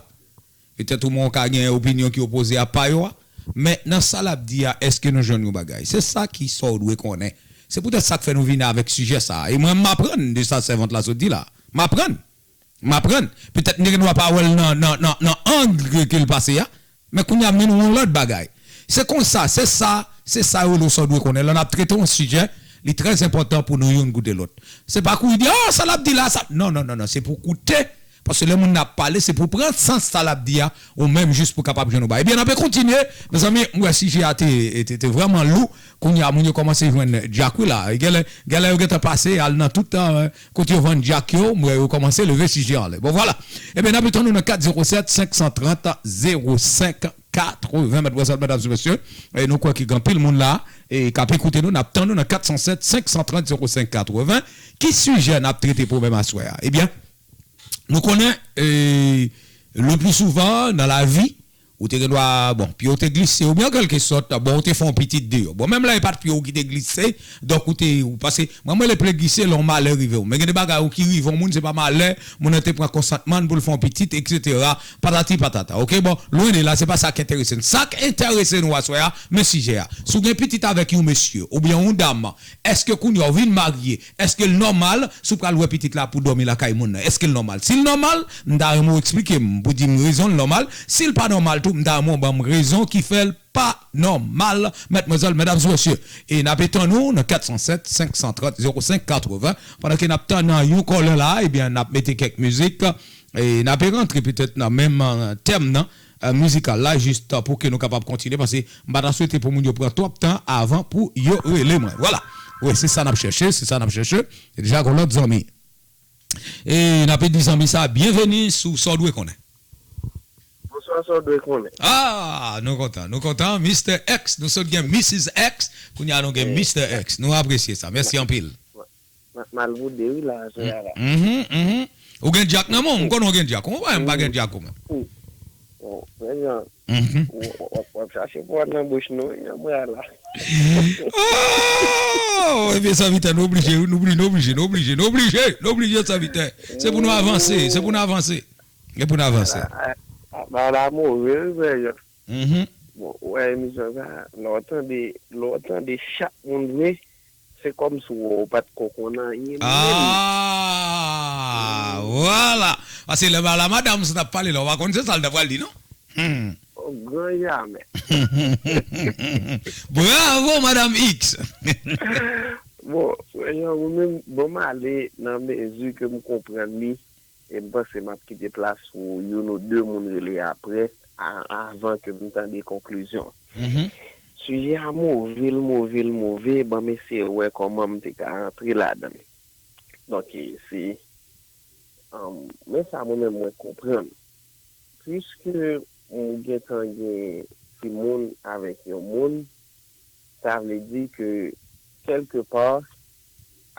Petèt ou menm w ka gen opinyon ki opoze a pa yo a. Men nan sa l ap di a, èske nou jwenn yon bagay? Se sa ki sa w dwe konnen. Se poutèt sa k fè nou vini avèk sijè sa a. E mwen, m aprann de sa sèvant la sot di la. M aprann. M aprann. Petèt m te gen dwa pa wè l nan, nan, nan, nan ang ke l pase a. Men kounye a, m vin wè yon lòt bagay. Se konsa, se sa, se sa yo rele sa w dwe konnen. Lè n ap trete yon sijè, li trè enpòtan pou nou youn koute lòt. Se pa kouri di, ah, sa l ap di la, sa. Non, non, non, non. Se pou koute. Paske lè moun nan ap pale, se pou pran sans sa l ap di a, ou menm jis pou kapab jwenn yon bagay. Ebyen, n ape kontinye. Mezanmi, m wè sijè a te, te, te vrèman lou. Kounye a, moun yo kòmanse jwenn djak, wi, la. Genlè, genlè yo gentan pase, al nan tout, eh, kote yo vann djak yo, m wè yo kòmanse leve sijè anlè. Bon, vwala. Ebyen, n ape tann nou nan kat zewo sèt, senk san trant, zewo senk katreven, medmwazèl, medam e mesye. E nou kwè ke gen anpil moun la, e k ap ekoute nou, n ap tann nou nan kat san sèt, senk san trant, zewo senk katreven. Ki sijè n ap trete pou menm aswè a? Ebyen, nou konnen, e, le pli souvan nan lavi, ou te gen dwa, bon, pye w te glise, oubyen an kèlke sòt, bon, ou te fè yon pitit deyò. Bon, menm lè e pa t pye w ki te glise, donk ou te, ou pase, mwen, mwen rele pye glise lè yon malè rive w. Men gen de bagay ou ki rive yon moun, se pa malè, moun nan te pran konsantman l pou l fè yon pitit, etsetera, patati patata. Ok, bon, lwen de la, se pa sa k enterese n. Sa k enterese nou aswè a, men sijè a. Si w gen pitit avèk yon mesye, oubyen yon dam, èske kounye a w vin marye, èske l nòmal si w pral wè pitit la pou dòmi lakay moun nan? Èske l nòmal? Si l nòmal, m ta renmen w eksplike m pou di m rezon l nòmal. Si l pa nòmal, tou m ta renmen w ban m rezon ki fè l pa nòmal, madmwazèl, medam e mesye. E n ape tann ou nan kat san sèt, senk san trant, zewo senk katreven. Pandan ke n ap tann yon kòlè la, ebyen, n ap mete kèk mizik. E n ape rantre petèt nan menm, eh, tèm nan, eh, mizikal la, jis pou ke nou kapab kontinye, paske m pa ta swete pou moun yo pran twòp tan avan pou yo rele mwen. Vwala. Wi, se sa n ap chèche, se sa n ap chèche. E deja gon lòt zanmi. E n ape di zanmi sa, byenveni sou Sa W Dwe Konnen. Bonswa, Sa W Dwe Konnen. Ah, nou kontan, nou kontan. Mistè X, nou sot gen Misis X, kounye a nou gen Mistè X. Nou apresye sa. Mèsi anpil. M, m, m al boude, wi, la, jodi a la. Mhm, mhm. Ou gen djak nan men w? M konnen w gen djak. Ou wè m pa gen djak ou menm. Bon, men jan, w, w, w, w ap chache pwal nan bouch nou, wi, nan bra la. Oh! Ebyen, sèvitè, nou oblije, wi, nou oblije, nou oblije, nou oblije, nou oblije, nou oblije, sèvitè. Se pou nou avanse, se pou nou avanse. E pou n avanse. A, a, a, bagay la move, wi, frè Jean. Mhm. Bon, ou wè emisyon sa, lè w tande, lè w tande chak moun vre, se kòmsi w, w pa t ko konn anyen menm. Ah, vwala. Paske lè bagay la, madanm sa t ap pale la, w pa konn se sa l ta pral di, non? Hmm. O gran jamè. Bravo, Madam X. Bon, frè Jean, ou menm, bon, m ale nan mezi ke m konprann li. E m panse m ap kite plas pou youn ou de moun rele apre, a, avan ke m tande konklizyon. Mhm. Sijè a move, l move, l move, ban m eseye wè kòman m te ka rantre ladan l. Donk, e, se, um, men sa mwen menm mwen konprann. Piske ou gentan gen timoun avèk yon moun, sa vle di ke, kèlke pa,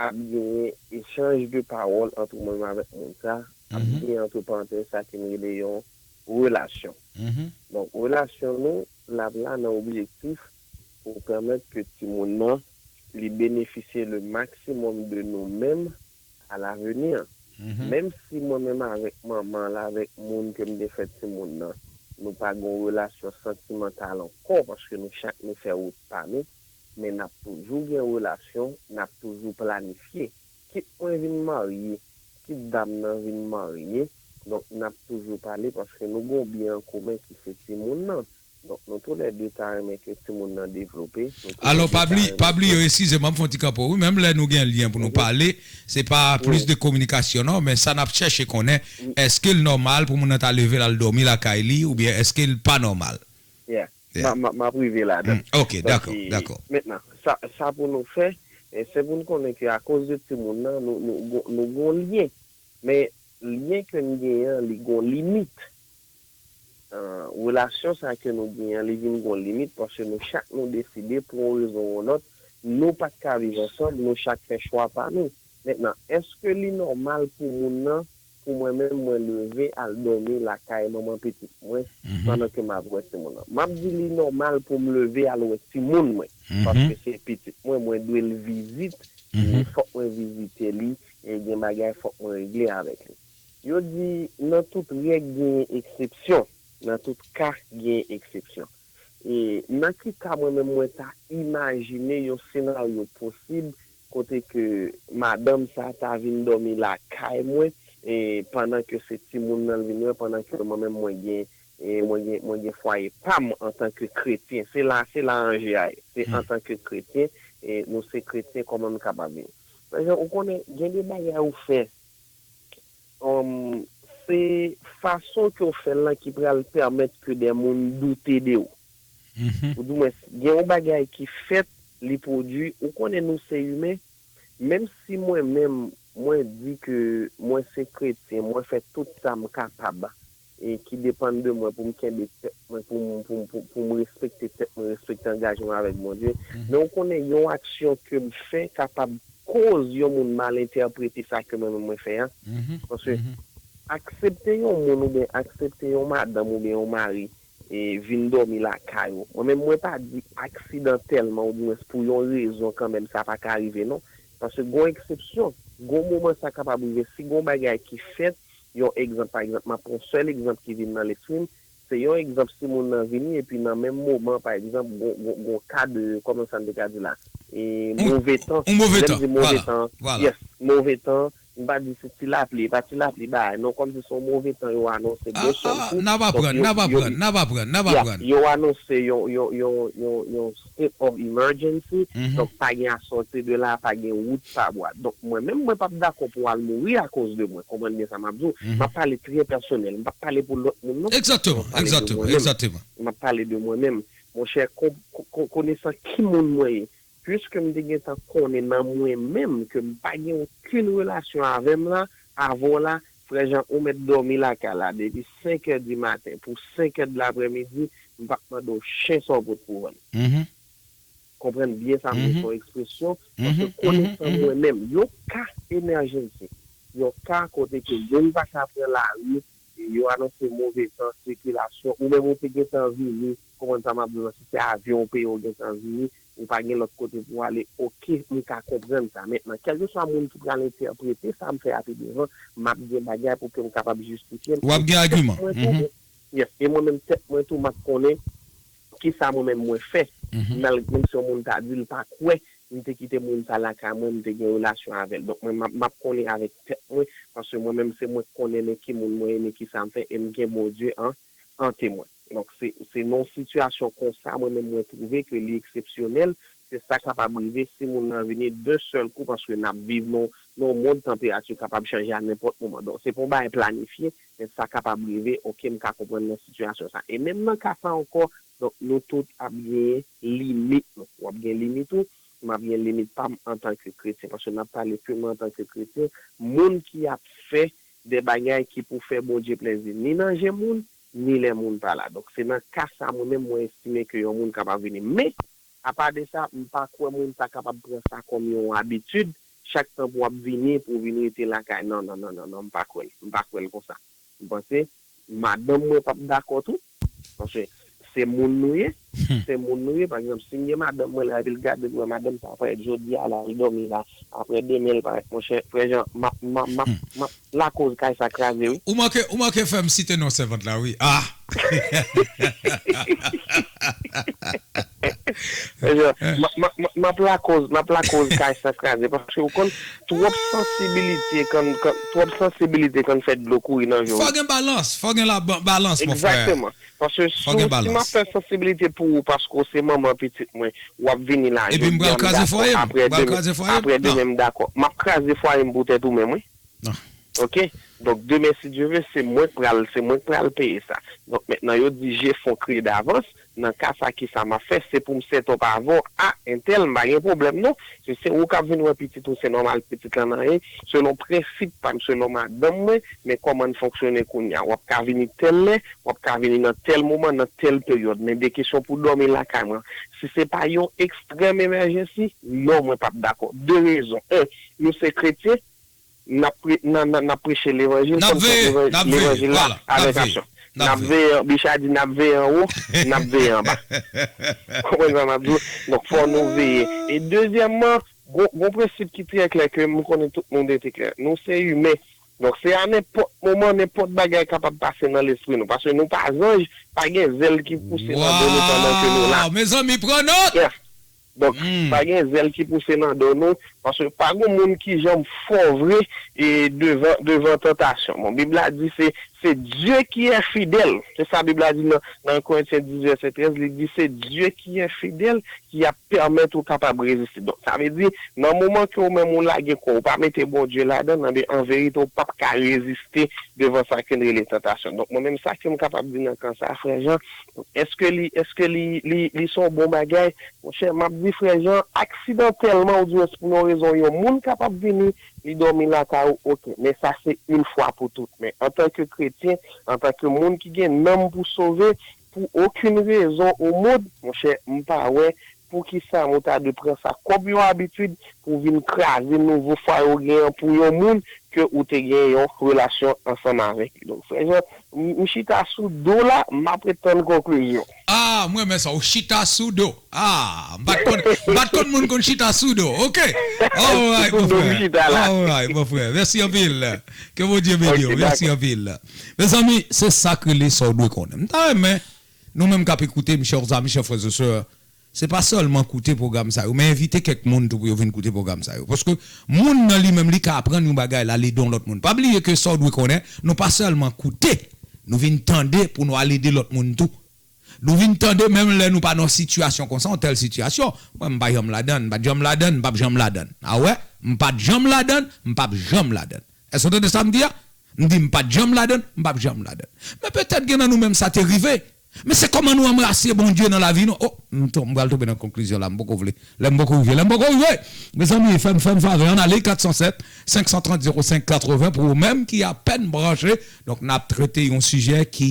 ap genyen echanj de pawòl ant ou menm avèk moun sa, ap Mhm. genyen, antre parantèz, sa ke m rele yon relasyon. Mhm. Donk, relasyon nou, l ap la nan objektif pou pèmèt ke timoun nan, li benefisye le maksimòm de nou menm, à l'avenir. Mhm. Menm si mwen menm avèk manman l, avèk moun ke m te fè timoun nan, nou pa gen yon relasyon santimantal ankò, paske nou chak nou fè wout pa nou, men n ap toujou gen relasyon, n ap toujou planifye. Kit mwen vin marye, kit dam nan vin marye, donk n ap toujou pale, paske nou gen yon byen an komen ki se timoun nan. Donk, nou toulède ta renmen ke timoun nan devlope. Nou Alò, toulède pa ta bli-, renmen pa bliye, ke eskize m, m ap fè yon ti kanpo. Wi, menm lè nou gen lyen pou nou Mhm. pale, se pa Wi. plis de kominikasyon, non, men sa n ap chèche konnen, Wi. èske l nòmal pou moun nan ta leve l al dòmi lakay li, oubyen èske l pa nòmal? Yeah. Yeah. M a, m a, m ap rive ladan. Mm, ok, dakò, Paske, dakò. mentnan, sa, sa pou nou fè, e, se pou nou konnen ke akoz de timoun nan, nou, nou, nou, nou gon lyen. Men lyen ke n genyen an, li gon limit. Ah, relasyon sa ke nou genyen an, li vin gon limit, paske nou chak nou deside, pou yon rezon ou yon lòt, nou pa t ka viv ansanm, nou chak fè chwa pa nou. Mentnan, èske li nòmal pou moun nan, pou mwen menm, mwen leve al dòmi lakay manman pitit mwen, Mhm. pandan ke m ap wè timoun nan? M ap di li nòmal pou m leve al wè timoun mwen, Mhm. paske se pitit mwen, mwen dwe l vizit, Mhm. e fòk mwen vizite li, e gen bagay fòk mwen regle avèk li. Yo di, nan tout règ genyen eksepsyon, nan tout ka genyen eksepsyon. E nan ki ka mwen menm mwen ta imajine yon senaryo posib kote ke madanm sa ta vin dòmi lakay mwen, e pandan ke se timoun nan l vin wè, pandan ke mwen menm mwen gen, e mwen gen, mwen gen fwaye pa m antanke kretyen. Se la, se la anje a ye. Se Hmm. antanke kretyen, e nou se kretyen, kòman nou kapab viv? Pajan, ou konnen, gen de bagay ou fè, um, se fason ke w fè l lan ki pral pèmèt ke dè moun doute de w. Mhm. Ou di mwen, gen yon bagay ki fèt, li pwodui, ou konnen nou se imen, menm si mwen menm, mwen di ke mwen se kretyen, mwen fè tout sa m kapab, e ki depann de mwen pou m kenbe tèt mwen, pou m, pou m, pou, pou m respekte tèt mwen, respekte angajman avèk Bondye. Mhm. Men ou konnen yon aksyon ke m fè kapab koz yon moun mal entèprete sa ke mwen menm mwen fè a. Mhm. Paske Mhm. aksepte yon moun oubyen aksepte yon madanm oubyen yon mari, e, vin dòmi lakay ou. Mwen menm, mwen pa di aksidantèlman, oudimwens pou yon rezon kanmenm, sa pa ka rive, non. Paske gon eksepsyon, gon moman sa kapab rive. Si gon bagay ki fèt, yon egzanp, pa egzanp, m ap pran sèl egzanp ki vin nan lespri m, se yon egzanp si moun nan vini, epi nan menm moman, pa egzanp, gon, gon, gon ka de, kòman sa n te ka di la, e, Yon, move tan, yon move lè m tan, di move vwala, tan, vwala. Yes, move tan, M pa di se ti lapli, e pa ti lapli bagay non, kòmsi se yon move tan yo anonse de sèl kou. N ap aprann, n ap aprann, n ap aprann, n ap aprann. Yo anonse yon, yon, yon, yon, yon state of emergency, donk pa gen asòti de la, pa gen wout, pa bwa. Donk mwen menm, mwen p ap dakò pou w al mouri akoz de mwen, konprann byen sa m ap di w. M ap pale trè pèsonèl, m p ap pale pou lòt moun non, m ap pale de mwen menm. M ap pale de mwen menm. Monchè, konesan ki moun mwen ye, piske m te gentan konnen nan mwen menm ke m pa gen okenn relasyon avè m la, avè w la, frè Jan, ou mèt dòmi lakay la depi senk è di maten pou senk è de laprèmidi, m p ap mande w chen sa w pot pou vann. Konprann byen sa m di, se yon ekspresyon, paske konesan mwen menm, yon ka emèjènsi, yon ka kote ke moun pa ka pran lari, e yo anonse move tan, sikilasyon, ou menm ou te gentan vini, konprann sa m ap di w lan, si se avyon ou peye ou gentan vini, ou pa gen lòt kote pou w ale, oke, m ka konprann sa. Mentnan, kèlkeswa moun ki pral entèprete sa m fè a pi devan, m ap gen bagay pou ke m kapab jistifye m. W ap gen agiman. Yes, e mwen menm tèt mwen tou, m ap konnen kisa mwen menm mwen fè. Mal-, menm si yon moun ta di l pa kwè, m te kite moun sa lakay mwen, m te gen relasyon avè l. Donk, mwen, m ap, m ap konnen avèk tèt mwen, paske mwen menm, se mwen k konnen men ki moun mwen ye, men kisa m fè, e m gen Bondye an, an temwen. Donk, se, se nan yon sitiyasyon konsa, mwen menm, mwen twouve ke li eksepsyonèl, ke sa kapab rive si moun nan vini de sèl kou, paske n ap viv nan, nan yon mond tanperati kapab chanje a nenpòt moman. Donk, se pa yon bagay planifye, men sa kapab rive, oke, m ka konprann nan sitiyasyon sa. E menm nan ka sa ankò, donk, nou tout ap gen limit nou. W ap gen limit ou, m ap gen limit pa m antanke kretyen, paske n ap pale purman antanke kretyen, moun ki ap fè de bagay ki pou fè Bondye plezi, ni nan je moun, ni lè moun pa la. Donk, se nan ka sa, mwen menm, mwen estime ke yon moun kapab vini. Men, apa de sa, m pa kwè moun sa kapab pran sa kòm yon abitid, chak tan pou w ap vini, pou w vin rete lakay. Non, non, non, non, non, m pa kwè l. M pa kwè l konsa. M panse, madanm mwen p ap dakò tou, paske se moun nou ye, se moun nou ye. Pa egzanp, si m gen madanm mwen la, epi l gade l wè madanm sa parèt jodi a la, li dòmi la, apre demen l parèt, monchè, frè Jan, m ap, m ap, m ap, m ap lakoz kay sa kraze, wi. Ou manke, ou manke fè m site non sèvant la, wi. Ah! Frè Jan, m ap, m ap, m ap, m ap lakoz, m ap lakoz kay sa kraze, paske ou konn, twòp sansibilite kan, kan, twòp sansibilite kan fè dlo kouri nan je w. Fò gen balans, fò gen la, ba-, balans, mon frè. Egzakteman. Paske si, si m ap fè sansibilite pou ou, paske w se manman pitit mwen, w ap vini la jodi a, m dakò, apre demen, apre demen, m dakò. M ap kraze fwaye m poutèt ou menm, wi. Oke? Donk, demen, si Dye ve, se mwen k pral, se mwen k pral peye sa. Donk, mentnan, yo di je fon kriye davans. Nan ka sa, kisa m ap fè? Se pou m set up avè w. A, entèl, m pa gen pwoblèm, non. Se, se ou k ap vin wè pitit ou, se nòmal, pitit lan nan ye. Selon prensip pa m, selon madanm mwen, men kòman n fonksyone kounye a. W ap ka vini tèl lè, w ap ka vini nan tèl moman, nan tèl peryòd. Men de kesyon pou dòmi lakay mwen. Si se pa yon ekstrèm emèjènsi, non, mwen p ap dakò. De rezon. En, nou se kretyen, n ap pre-, n a, n a, n ap preche levanjil, fò n fè levanjil la avèk aksyon. N ap veye, Bicha di n ap veye anwo, n ap veye anba. Konprann sa m ap di w? Donk, fò nou veye. E dezyèmman, gon, gon prensip ki trè klè ke m konnen tout moun rete klè. Nou se imen. Donk, se a nenpòt moman, nenpòt bagay kapab pase nan lespri nou. Paske nou pa zanj, pa gen zèl ki pouse nan do nou pandan ke nou la. Mezanmi, pran nòt! Donk, pa gen zèl ki pouse nan do nou, paske pa gen moun ki janm fò vre e devan, devan tantasyon. Bon, Bib la di se, se Dieu qui est fidèle. Se sa Bib la di nan, nan Korentyen dis, vèsè trèz, li di se Dieu qui est fidèle ki ap pèmèt ou kapab reziste. Donk, sa vle di, nan moman ke ou menm ou lage kò w, ou pa mete Bondye ladan l, anben, an verite, ou p ap ka reziste devan sa ke n rele tantasyon. Donk, mwen menm, sa ke m kapab di nan ka sa, frè Jan, èske li, èske li, li, li se yon bon bagay? Monchè, m ap di frè Jan, aksidantèlman, oudimwens pou yon rezon, yon moun kapab vini, li dòmi lakay ou, oke. Men sa se yon fwa pou tout. Men antanke kretyen, antanke moun ki gen nanm pou sove, pou okenn rezon o mond, monchè, m pa wè poukisa ou ta dwe pran sa kòm yon abitid pou vin kraze nouvo fwaye ou gen an pou yon moun ke ou te gen yon relasyon ansanm avèk li. Donk, frè Jan, m, m chita sou do la, m ap ret tann konklizyon. Ah, m renmen sa, ou chita sou do. Ah, m pa t konn, m pa t konn moun konn chita sou do. Ok. Alright, mon frè. Alright, mon frè. Mèsi anpil. Ke Bondye beni w. Mèsi anpil. Mezanmi, se sa k rele sa w dwe konnen. M ta renmen, nou menm k ap ekoute m, chè zanmi, chè frè e sè, se pa sèlman koute pwogram sa yo, men envite kèk moun tou pou yo vin koute pwogram sa yo. Paske moun nan li menm, li ka aprann yon bagay, l al ede yon lòt moun. Pa bliye ke sa w dwe konnen, nou pa sèlman koute, nou vin tande pou nou al ede lòt moun tou. Nou vin tande menm lè nou pa nan yon sitiyasyon konsa, yon tèl sitiyasyon. Mwen, m pa janm ladann, m pa t janm ladann, m p ap janm ladann. A wè, m pa t janm ladann, m p ap janm ladann. Èske w tande sa m di a? M di m pa t janm ladann, m p ap janm ladann. Men petèt gen nan nou menm sa te rive. Men se kòman nou anbrase Bondye nan lavi nou. O, m tonbe, m pral tonbe nan konklizyon la, m poko vle. Lè m poko rive, lè m poko rive. Mezanmi, fè m, fè m favè, ann ale kat san sèt, senk san trant, zewo senk katreven pou ou menm ki apèn branche. Donk, n ap trete yon sijè ki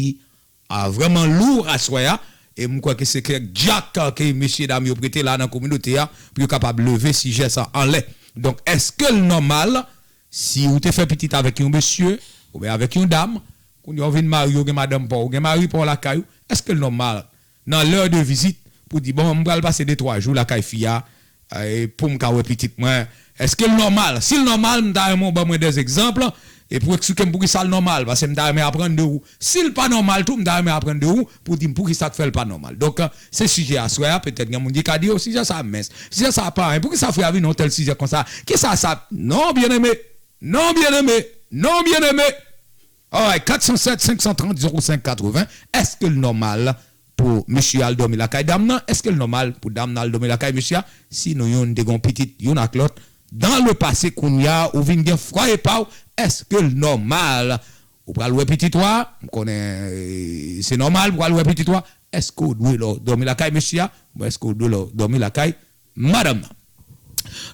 a vrèman lou aswè a. E m kwè ke se kèk djak ke mesye dam yo prete la nan kominote a pou yo kapab leve sijè sa anlè. Donk, èske l nòmal si ou te fè pitit avèk yon mesye oubyen avèk yon dam, kounye a ou vin marye, ou gen madanm pa w, ou gen mari pa w lakay ou, èske l nòmal nan lè de vizit pou di, bon, m pral pase de twa jou lakay fi a, e pou m ka wè pitit mwen. Èske l nòmal? Si l nòmal, m ta renmen w ban mwen dè egzanp e pou eksplike m poukisa l nòmal, paske m ta renmen aprann de ou. Si l pa nòmal tou, m ta renmen aprann de ou pou di m poukisa k fè l pa nòmal. Donk, se sijè aswè a, petèt gen moun ki ka di, o, sijè sa a mens. Sijè sa a pa anyen. Poukisa frè a vin nan yon tèl sijè konsa? Kisa sa? Non, byeneme. Non, byeneme. Non, byeneme. Alright, kat san sèt, senk san trant, zewo senk katreven. Èske l nòmal pou mesye al dòmi lakay dam nan? Èske l nòmal pou dam nan al dòmi lakay mesye a? Si nou youn te gen yon pitit youn ak lòt, dans le passé, kounye a, ou vin gen fwaye pa w, èske l nòmal? Ou pral wè pitit ou a, m konnen, e, se nòmal pou w al wè pitit ou a. Èske w dwe lò dòmi lakay mesye a? Oubyen èske w dwe lò dòmi lakay madanm nan?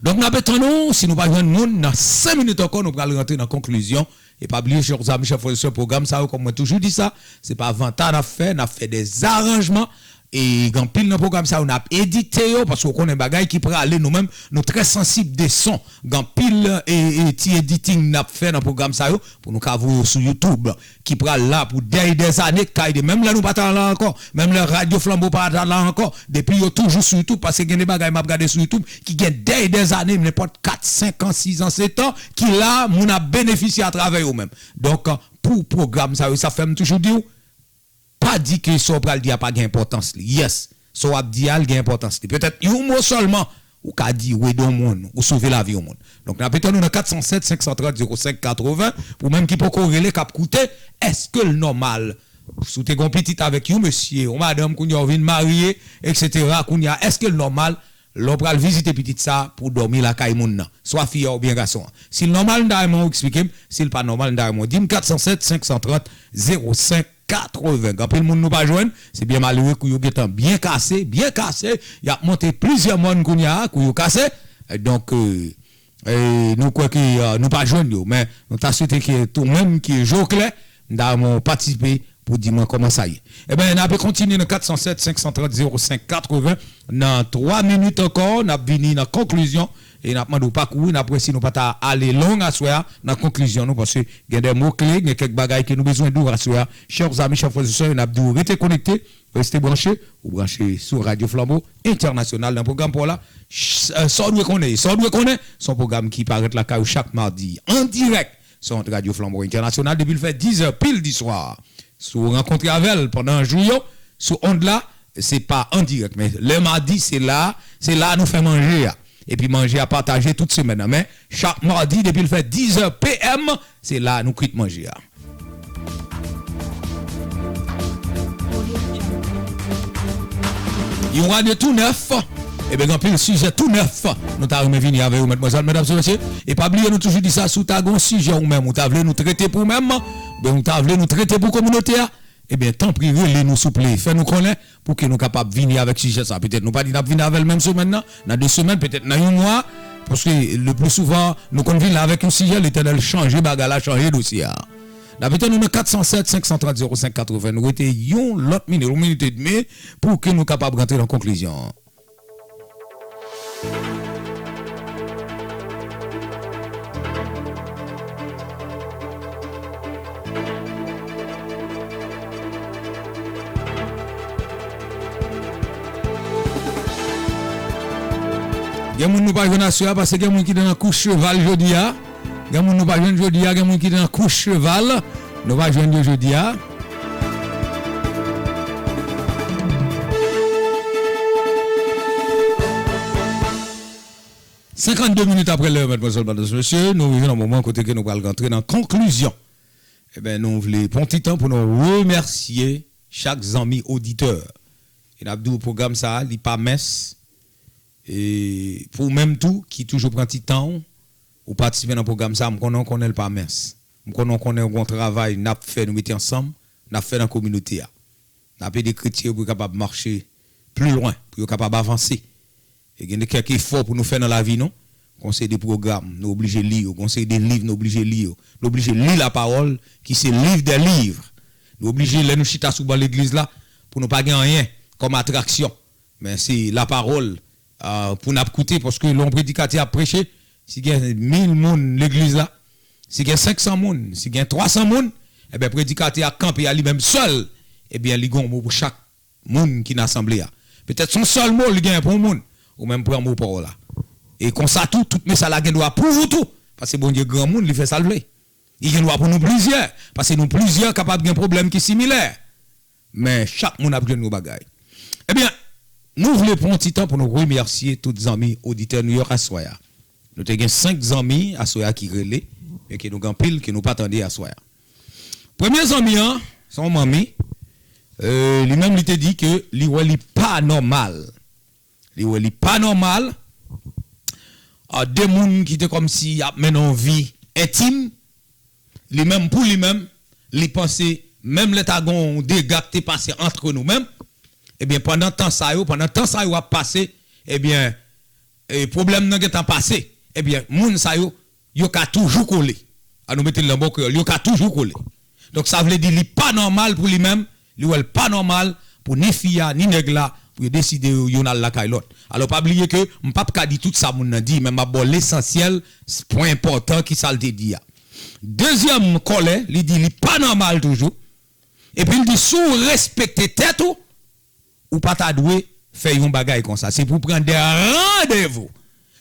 Donk, n ap tann nou, si nou pa jwenn moun, nan senk minit ankò, nou pral rantre nan konklizyon. E pa bliye, chè zanmi, chè frè e sè, pwogram sa yo, kòm mwen toujou di sa, se pa vanta n ap fè, n ap fè dè zaranjman. E gen anpil nan pwogram sa yo, n ap edite yo, paske w konnen bagay ki prale, nou menm, nou trè sansib de son. Gen anpil, e, e, ti editing n ap fè nan pwogram sa yo, pou nou ka voye yo sou YouTube, ki pral la pou dè e dè zane, k ka ede. Menm lè nou pa ta la ankò, menm lè Radyo Flanbo pa ta la ankò, depi yo toujou sou YouTube, paske gen de bagay m ap gade sou YouTube ki gen dè e dè zane, nenpòt kat, senk an, sis an, sèt an, ki la, moun ap benefisye atravè yo menm. Donk, pou pwogram sa yo, sa fè m toujou di w, pa di ke sa w pral di a pa gen enpòtans li. Yes, sa w ap di a, l gen enpòtans li. Petèt yon mo sèlman, ou ka di w ede yon moun, ou sove lavi yon moun. Donk, n ap tann nou nan kat san sèt, senk san trant, zewo senk katreven, pou menm ki poko rele, k ap koute, èske l nòmal? Si w te gen yon pitit avèk yon mesye, yon madanm, kounye a w vin marye, etsetera, kounye a, èske l nòmal lè w pral vizite pitit sa pou w dòmi lakay moun nan, swa fi a oubyen gason an? Si l nòmal, m ta renmen w eksplike m. Si l pa nòmal, m ta renmen w di m. Kat san sèt, senk san trant, zewo senk katreven. Gen anpil moun nou pa jwenn. Se byen malere, kou yo gentan byen kase, byen kase. Y ap monte plizyè mòn kounye a, kou yo kase. Donk, e, e, nou kwè ke, e, nou pa jwenn yo. Men nou ta swete ke tou menm ki je w klè, m ta renmen w patisipe pou di mwen kòman sa ye. Ebyen, n ap kontinye nan kat san sèt, senk san trant, zewo senk katreven. Nan twa minit ankò, n ap vini nan konklizyon e n ap mande w pa kouri, n ap wè si nou pa ta ale long aswè a nan konklizyon nou, paske gen de mo kle, gen kèk bagay ke nou bezwen di w aswè a. Chè zanmi, chè frè e sè, n ap di w rete konekte, rete branche, ou branche sou Radyo Flanbo Entènasyonal nan pwogram pa w la. Ch-, e, sa w dwe konnen, sa w dwe konnen, se yon pwogram ki parèt lakay ou chak madi, an dirèk, sou Radyo Flanbo Entènasyonal, depi l fè diz è pil di swa. Si w rankontre avè l pandan jou yo, sou ond la, se pa an dirèk, men lè madi, se la, se la nou fè manje a. Epi manje a pataje tout semèn nan, men chak madi, depi l fè diz è p m, se la nou kwit manje a. Yon ane tou nèf, ebyen, gen anpil sijè tou nèf. Nou ta renmen vini avè yo, madmwazèl, medam, mesye. E pa bliye, nou toujou di sa, si w ta gen yon sijè ou menm, ou ta vle nou trete pou ou menm, oubyen ou ta vle nou trete pou kominote a, ebyen, tanpri, rele nou, souple. Fè nou konnen pou ke nou kapab vini avèk sijè sa. Petèt nou pa di n ap vini avè l menm semèn nan, nan de semèn, petèt nan yon mwa, paske le pli souvan, nou konn vin la avèk yon sijè, Letènèl chanje bagay la, chanje dosye a. N ap tann nou nan kat san sèt, senk san trant, zewo senk katreven. Nou rete yon lòt minit, yon minit edmi, pou ke nou kapab rantre nan konklizyon. Gen moun nou pa jwenn aswè a, paske gen moun ki te nan kous cheval jodi a. Gen moun nou pa jwenn jodi a, gen moun ki te nan kous cheval. Nou pa jwenn yo jodi a. Senkannde minit apre lè, madmwazèl, madam, mesye, nou rive nan moman kote ke nou pral rantre nan konklizyon. Ebyen, nou vle pran ti tan pou nou remèsye chak zanmi oditè. E n ap di w pwogram sa a, li pa mens. E pou ou menm tou, ki toujou pran ti tan w, ou patisipe nan pwogram sa a, m konnen w konnen l pa mens. M konnen w konnen w gen yon travay n ap fè, nou mete ansanm, n ap fè nan kominote a. N ap ede kretyen yo pou yo kapab mache pli lwen, pou yo kapab avanse. E gen de kèk efò pou nou fè nan lavi nou. Gon seri de pwogram, nou oblije li yo. Gon seri de liv, nou oblije li yo. Nou oblije li lapawòl, ki se liv dè liv. Nou oblije, lè nou chita sou ban legliz la, pou nou pa gen anyen kòm atraksyon. Men se lapawòl, ah, pou n ap koute, paske lè yon predikatè ap preche, si gen mil moun legliz la, si gen senk san moun, si gen twa san moun, ebyen, predikatè a kanpe a li menm sèl, ebyen, li gen yon mo pou chak moun ki nan asanble a. Petèt se yon sèl mo li genyen pou yon moun, ou menm pran mo pa w la. E konsa tou, tout mesaj la gen dwa pou ou tou, paske Bondye granmoun, li fè sa l vle. Li gen dwa pou nou plizyè, paske nou plizyè kapab gen pwoblèm ki similè. Men chak moun ap jwenn yon bagay. Ebyen, nou vle pran yon ti tan pou nou remèsye tout zanmi oditè nou yo aswè a. Nou te gen senk zanmi aswè a ki rele, men ke nou gen anpil ke nou pa tande aswè a. Premye zanmi an, se yon manmi, euh, li menm li te di ke li wè li pa nòmal. Li wè li pa nòmal. A de moun ki te kòmsi ap mennen yon vi entim, li menm pou li menm, li panse menm lè ta gen yon dega ki te pase antre nou menm, ebyen pandan tan sa yo, pandan tan sa yo ap pase, ebyen e pwoblèm nan gentan pase, ebyen moun sa yo, yo ka toujou kole. An nou mete l nan bon kreyòl, yo ka toujou kole. Donk sa vle di li pa nòmal pou li menm, li wè l pa nòmal pou ni fi a, ni nèg la, pou yo deside yo, youn al lakay lòt. Alò pa bliye ke m p ap ka di tout sa moun nan di, men m ap ba w lesansyèl, pwen enpòtan ki sa l te di a. Dezyèm kòlè, li di li pa nòmal toujou. Epi l di si w respekte tèt ou, ou pa ta dwe fè yon bagay konsa. Se pou pran de randevou.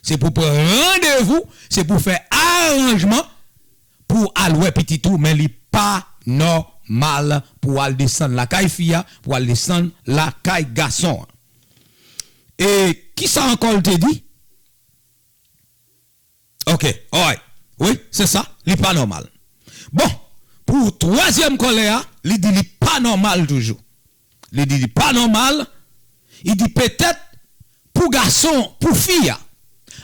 Se pou pran randevou, se pou fè aranjman pou al wè pitit ou, men li pa nòmal pou al desann lakay fi a, pou al desann lakay gason an. E kisa ankò l te di? Ok, alright. Wi, se sa, li pa nòmal. Bon, pou twazyèm kòlè a, li di li pa nòmal toujou. Li di li pa nòmal, li di petèt pou gason, pou fi a.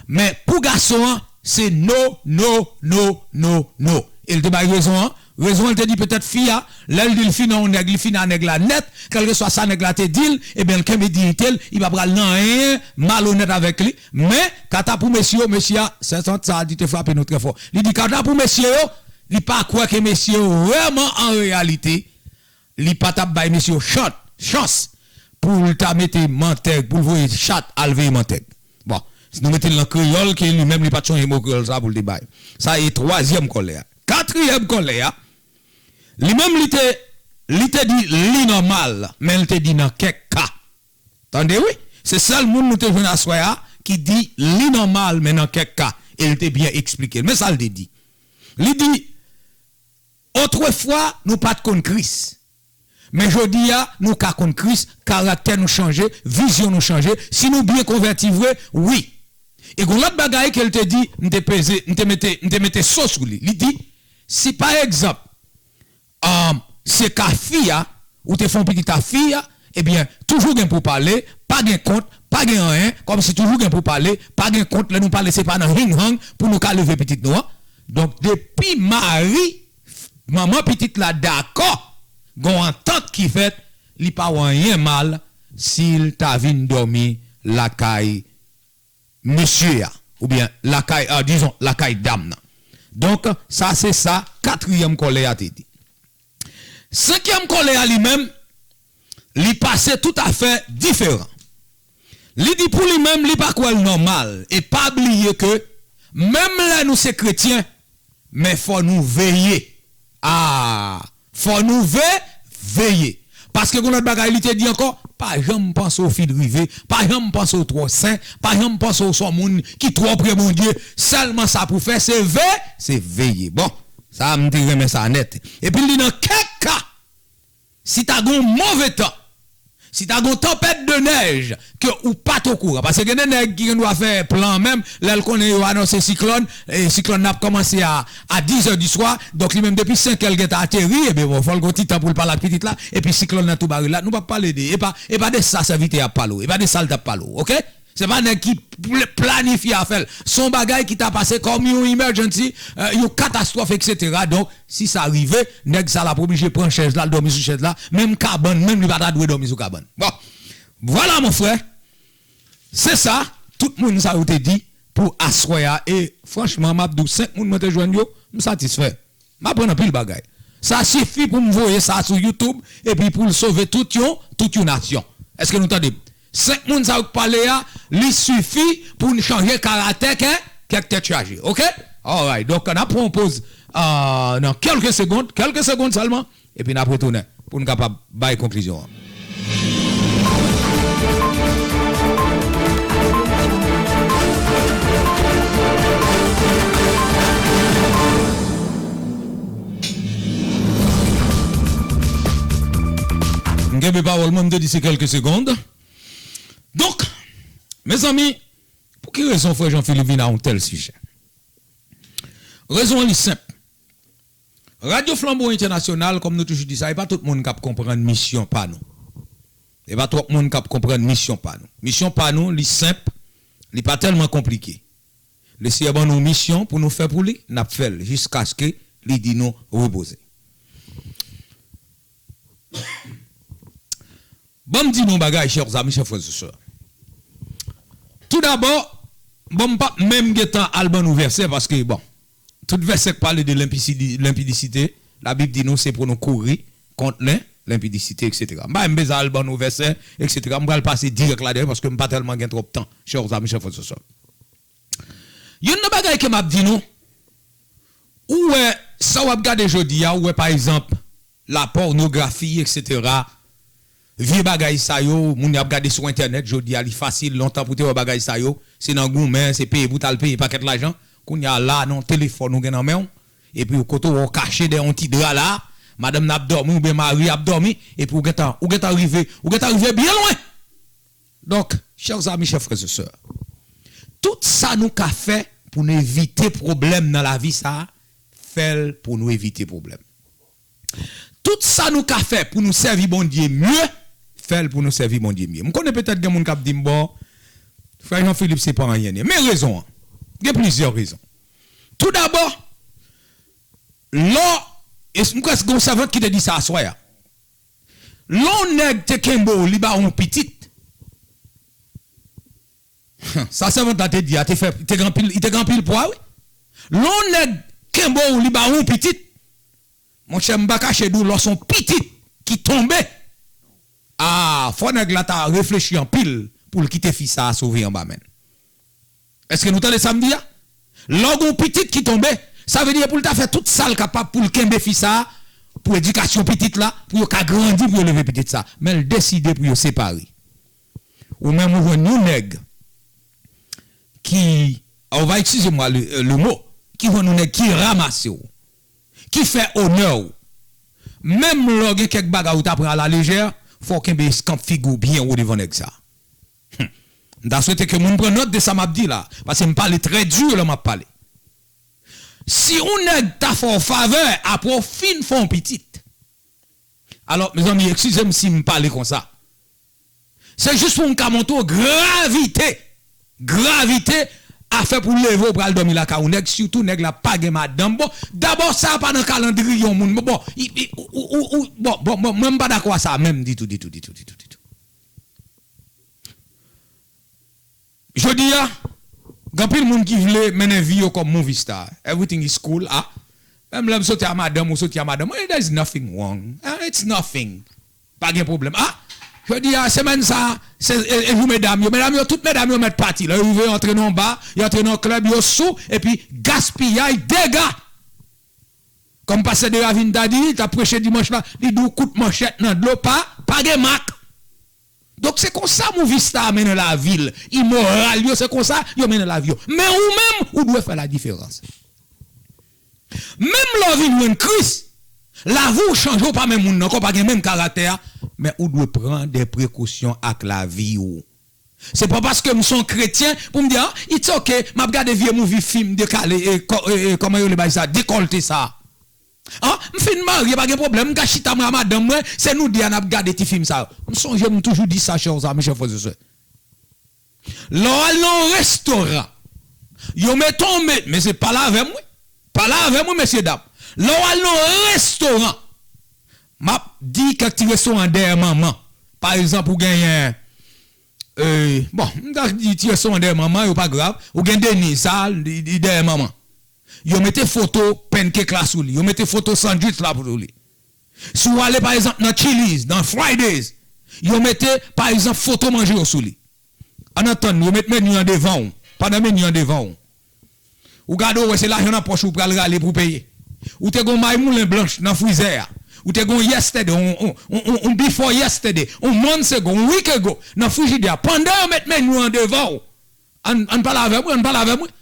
Men pou gason an, se no, no, no, no, no. E l te bay rezon an. Rezon an, l te di petèt fi a, lè l di l fin nan yon nèg, li fin a nèg la nèt, kèlkeswa sa nèg la te di l, ebyen l kenbe diyite l, li pa pral nan anyen malonèt avèk li. Men, kanta pou mesye yo, mesye a, sèzant sa a di te frape nou trè fò. Li di kanta pou mesye yo, li pa kwè ke mesye yo vrèman an reyalite, li pa t ap bay mesye yo chan, chans pou l ta mete mantèg, pou l voye chat al veye mantèg. Bon, si nou mete l nan kreyòl, ke li menm li pa t sonje mo kreyòl sa pou l te bay. Sa e twazyèm kòlè a. Katriyèm kòlè a, li menm li te, li te di li nòmal, men l te di nan kèk ka. Tande wi, se sèl moun nou te jwenn aswè a ki di li nòmal, men nan kèk ka, e l te byen eksplike l. Men sa l te di. Li di, otrefwa, nou pa t konn Kris. Men jodi a, nou ka konn Kris, karaktè nou chanje, vizyon nou chanje. Si nou byen konvèti vre, wi. E gon lòt bagay ke l te di, m te peze, m te mete, m te mete so sou li. Li di, si pa egzanp, um, se ka fi a, ou te fè yon pitit a fi a, ebyen, toujou gen pou pale, pa gen kont, pa gen anyen, kòmsi toujou gen pou pale, pa gen kont, lè nou pale, se pa nan hing hang pou nou ka leve pitit nou an. Donk, depi mari, manman pitit la dakò, gon antant ki fèt, li pa wè anyen mal si l ta vin dòmi lakay mesye a, oubyen lakay, ah, dizon, lakay dam nan. Donk, sa se sa katriyèm kòlè a te di. Senkyèm kòlè a li menm, li pase toutafè diferan. Li di pou li menm, li pa kwè l nòmal. E pa bliye ke, menm lè nou se kretyen, men fò nou veye. Ah, fò nou ve, veye. Paske gon lòt bagay li te di ankò, pa janm panse w fin rive, pa janm panse w twò sen, pa janm panse w se yon moun ki twò pre Bondye, sèlman sa pou fè se ve, se veye. Bon, sa a m te renmen sa nèt. Epi l di nan kèk ka, si ta gon move tan, Si ta gon tanpèt de nèj ke ou pa t okouran, paske gen de nèg ki gen dwa fè plan menm, lè l konnen yo anonse siklòn, e siklòn nan ap kòmanse a, a diz è di swa, donk li menm depi senk è l gentan ateri, ebyen bon, fò l gon ti tan pou l pale ak pitit la, epi siklòn nan tou bare l la, nou p ap pale de, e pa, e pa de sa sèvitè a ap pale w, e pa de sa l t ap pale w, oke? Se pa nèg ki pl-, planifye afè l. Se yon bagay ki ta pase kòm yon emergency, eh, yon katastwòf, etsetera. Donk, si sa rive, nèg sa l ap oblije pran chèz la, l dòmi sou chèz la. Menm kabann, menm li pa ta dwe dòmi sou kabann. Bon, vwala, mon frè. Se sa, tout moun sa yo te di pou aswè a. E, franchman, m ap di w, senk moun mwen te jwenn yo, m satisfè. M aprann anpil bagay. Sa sifi pou m voye sa sou YouTube epi pou l sove tout yon, tout yon nasyon. Èske nou tande m? Senk moun sa yo k pale a, li sifi pou n chanje karaktè kè, kèk tèt chaje. Oke? Alright. Donk, n ap pran yon poz, ah, nan kèlke segond, kèlke segond sèlman, epi n ap retounen pou n kapab bay konklizyon an. M kenbe pawòl mwen, m te di se kèlke segond. Donk, mezanmi, pou ki rezon frè Jean Philippe vin a yon tèl sijè? Rezon an li senp. Radyo Flanbo Entènasyonal, kòm nou toujou di sa, e pa tout moun k ap konprann misyon pa nou. E pa twòp moun k ap konprann misyon pa nou. Misyon pa nou, li senp, li pa tèlman konplike. Lesyè ban nou misyon pou nou fè pou li, n ap fè l jiskaske li di nou repoze. Ban m di nou yon bagay, chers amis, chers frères et sœurs. Toudabò, bon, m p ap menm gentan al ban nou vèsè, paske, bon, tout vèsè k pale de lenpisidi-, lenpidisite, Labib di nou se pou nou kouri kont len, lenpidisite, etsetera. M pa menm bezwen al ban nou vèsè, etsetera. M pral pase dirèk ladan yo, paske m pa tèlman gen twòp tan, chers amis, chers frères et sœurs. Youn nan bagay ke m ap di nou, ou wè, sa w ap gade jodi a, ou wè, pa egzanp, lapònografi, etsetera, vye bagay sa yo, moun y ap gade sou entènèt jodi a, li fasil, lontan pou te wè bagay sa yo, se nan goumen, se peye pou t al peye pakèt lajan, kounye a la, nan telefòn ou gen nan men w, epi w kote w wè w kache dèyè yon ti dra la, madanm nan ap dòmi oubyen mari ap dòmi, epi w gentan, ou gentan rive, ou gentan rive byen lwen. Donk, chers amis, chers frères et sœurs, tout sa nou ka fè pou nou evite pwoblèm nan lavi sa a, fè l pou nou evite pwoblèm. Tout sa nou ka fè pou nou sèvi Bondye mye, fè l pou nou sèvi Bondye mye. M konnen petèt gen moun k ap di m, "Bon, frè Jean Philippe, se pa anyen, non." Men rezon an, gen plizyè rezon. Toudabò, lò, e m kwè se gen yon sèvant ki te di sa aswè a. Lè yon nèg te kenbe w, li ba w yon pitit. Sa sèvant la te di a, te fè, te gen anpil, li te gen anpil pwa, wi. Lè yon nèg kenbe w, li ba w yon pitit. Monchè, m pa kache di w, lè w se yon pitit ki tonbe, a, fò nèg la ta reflechi anpil pou l kite fi sa a sove anba men l. Èske nou tande sa m di a? Lè w gen yon pitit ki tonbe, sa vle di pou l ta fè tout sa l kapab pou l kenbe fi sa a, pou edikasyon pitit la, pou yo ka grandi, pou yo leve pitit sa. Men l deside pou yo separe. Ou menm ou jwenn yon nèg ki, on va excusez-moi le, le mot, ki jwenn yon nèg ki ranmase w, ki fè onè w. Menm lè w gen kèk bagay ou ta pran alalejè, fò w kenbe eskanp figi w byen wo devan nèg sa. Hmm. M ta swete ke moun pran nòt de sa m ap di la, paske m pale trè di lè m ap pale. Si yon nèg ta fè w favè apre w fin fè yon pitit, alò, mezanmi, eskize m si m pale konsa. Se jis pou m ka montre w gravite, gravite afè pou leve w pral dòmi lakay yon nèg, sitou nèg la pa gen madanm. Bon, dabò, sa pa nan kalandriye yon moun. Bon, bon, i, i, ou, ou, ou, ou, bon, bon, bon, mwen m pa dakò a sa menm ditou, ditou, ditou, ditou, ditou. Jodi a, gen anpil moun ki vle mennen vi yo kòm movie star. Everything is cool, ah. Menm lè m soti a madanm, ou soti a madanm. Eh, there is nothing wrong. Ah, it's nothing. Pa gen pwoblèm. Ah, jodi a, semèn sa, se, e, e jou medam yo. Medam yo, tout medam yo mèt pati. Lè yo rive, yo antre nan yon ba, yo antre nan yon klèb, yo sou, epi gaspiyay, dega. Kòm pastè Deravin ta di, li t ap preche dimanch la, li di w kout manchèt nan dlo pa, pa gen mak. Donk, se konsa movie star mennen lavi l. Imoral yo, se konsa yo mennen lavi yo. Men ou menm, ou dwe fè ladiferans. Menm lè w vin jwenn Kris, Lavi w chanje, ou pa menm moun nan, ankò, ou pa gen menm karaktè a, men ou dwe pran de prekosyon ak lavi w. Se pa paske m se yon kretyen pou m di, ah, it's ok, m ap gade vye movie, fim dekale, e, kò- e, e, kòman yo le bay sa, dekòlte sa. Ah, m fin marye, pa gen pwoblèm, m ka chita mwen a madanm mwen, se nou de a n ap gade ti fim sa yo. M sonje m toujou di sa, chè zanmi, chè frè e sè. Lè w al nan yon restoran, yo mete yon me- mesye, pale avè m, wi. Pale avè m, wi, mesye dam. Lè w al nan yon restoran, m ap di kèk ti restoran dèyè manman. Pa egzanp, ou genyen, e, bon, m ta di ti restoran dèyè manman yo, pa grav. Ou gen Deniz, sa, li, li dèyè manman. Yo mete foto pancake la sou li. Yo mete foto sandwich la sou li. Si w ale, pa egzanp, nan Chili's, nan Fridays, yo mete, pa egzanp, foto manje yo sou li. Ann antann, yo met meni an devan w. Pandan meni an devan w, ou gade, w wè se lajan nan pòch ou pral rale pou peye. Ou te gon may moulen blanch nan frizè a. Ou te gon yesterday, on, on, on, on, on before yesterday, on months ago, on week ago, nan frijidè a. Pandan yo met meni an devan w, ann, ann pale avè mwen, ann pale avè mwen.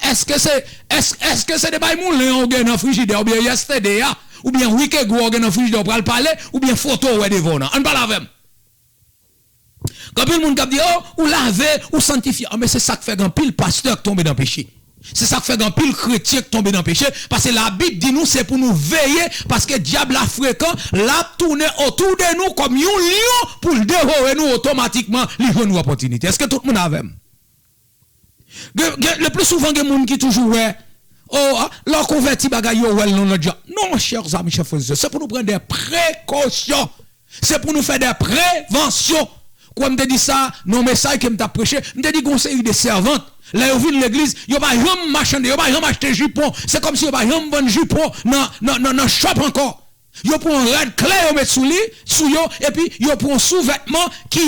Èske se, èske, èske se de bay moulen an ou gen nan frijidè, oubyen yesterday a, oubyen week ago an ou gen nan frijidè, ou pral pale, oubyen foto ou wè devan w nan? Ann pale avè m. Gen anpil moun k ap di, oh, ou lave, ou sanntifye. Ah, men se sa k fè gen anpil pastè k tonbe nan peche. Se sa k fè gen anpil kretyen k tonbe nan peche, paske Labib di nou se pou nou veye, paske dyab la frekan, l ap tounen otou de nou kòm yon lyon pou l devore nou otomatikman, li jwenn yon opòtinite. Èske tout moun avè m? Gen, gen, le pli souvan gen moun ki toujou wè, oh, ah, lè w konvèti bagay yo wè l nan lòt jan. Non, chè zanmi, chè frè e sè, se pou nou pran de prekosyon. Se pou nou fè de prevansyon. Kwè m te di sa nan yon mesaj ke m t ap preche, m te di gon seri de sèvant, lè yo vin legliz, yo pa janm machande, yo pa janm achte jipon. Se kòmsi yo pa janm vann jipon nan, nan, nan, nan shop ankò. Yo pran yon rad klè yo met sou li, sou yo, epi yo pran yon souvètman ki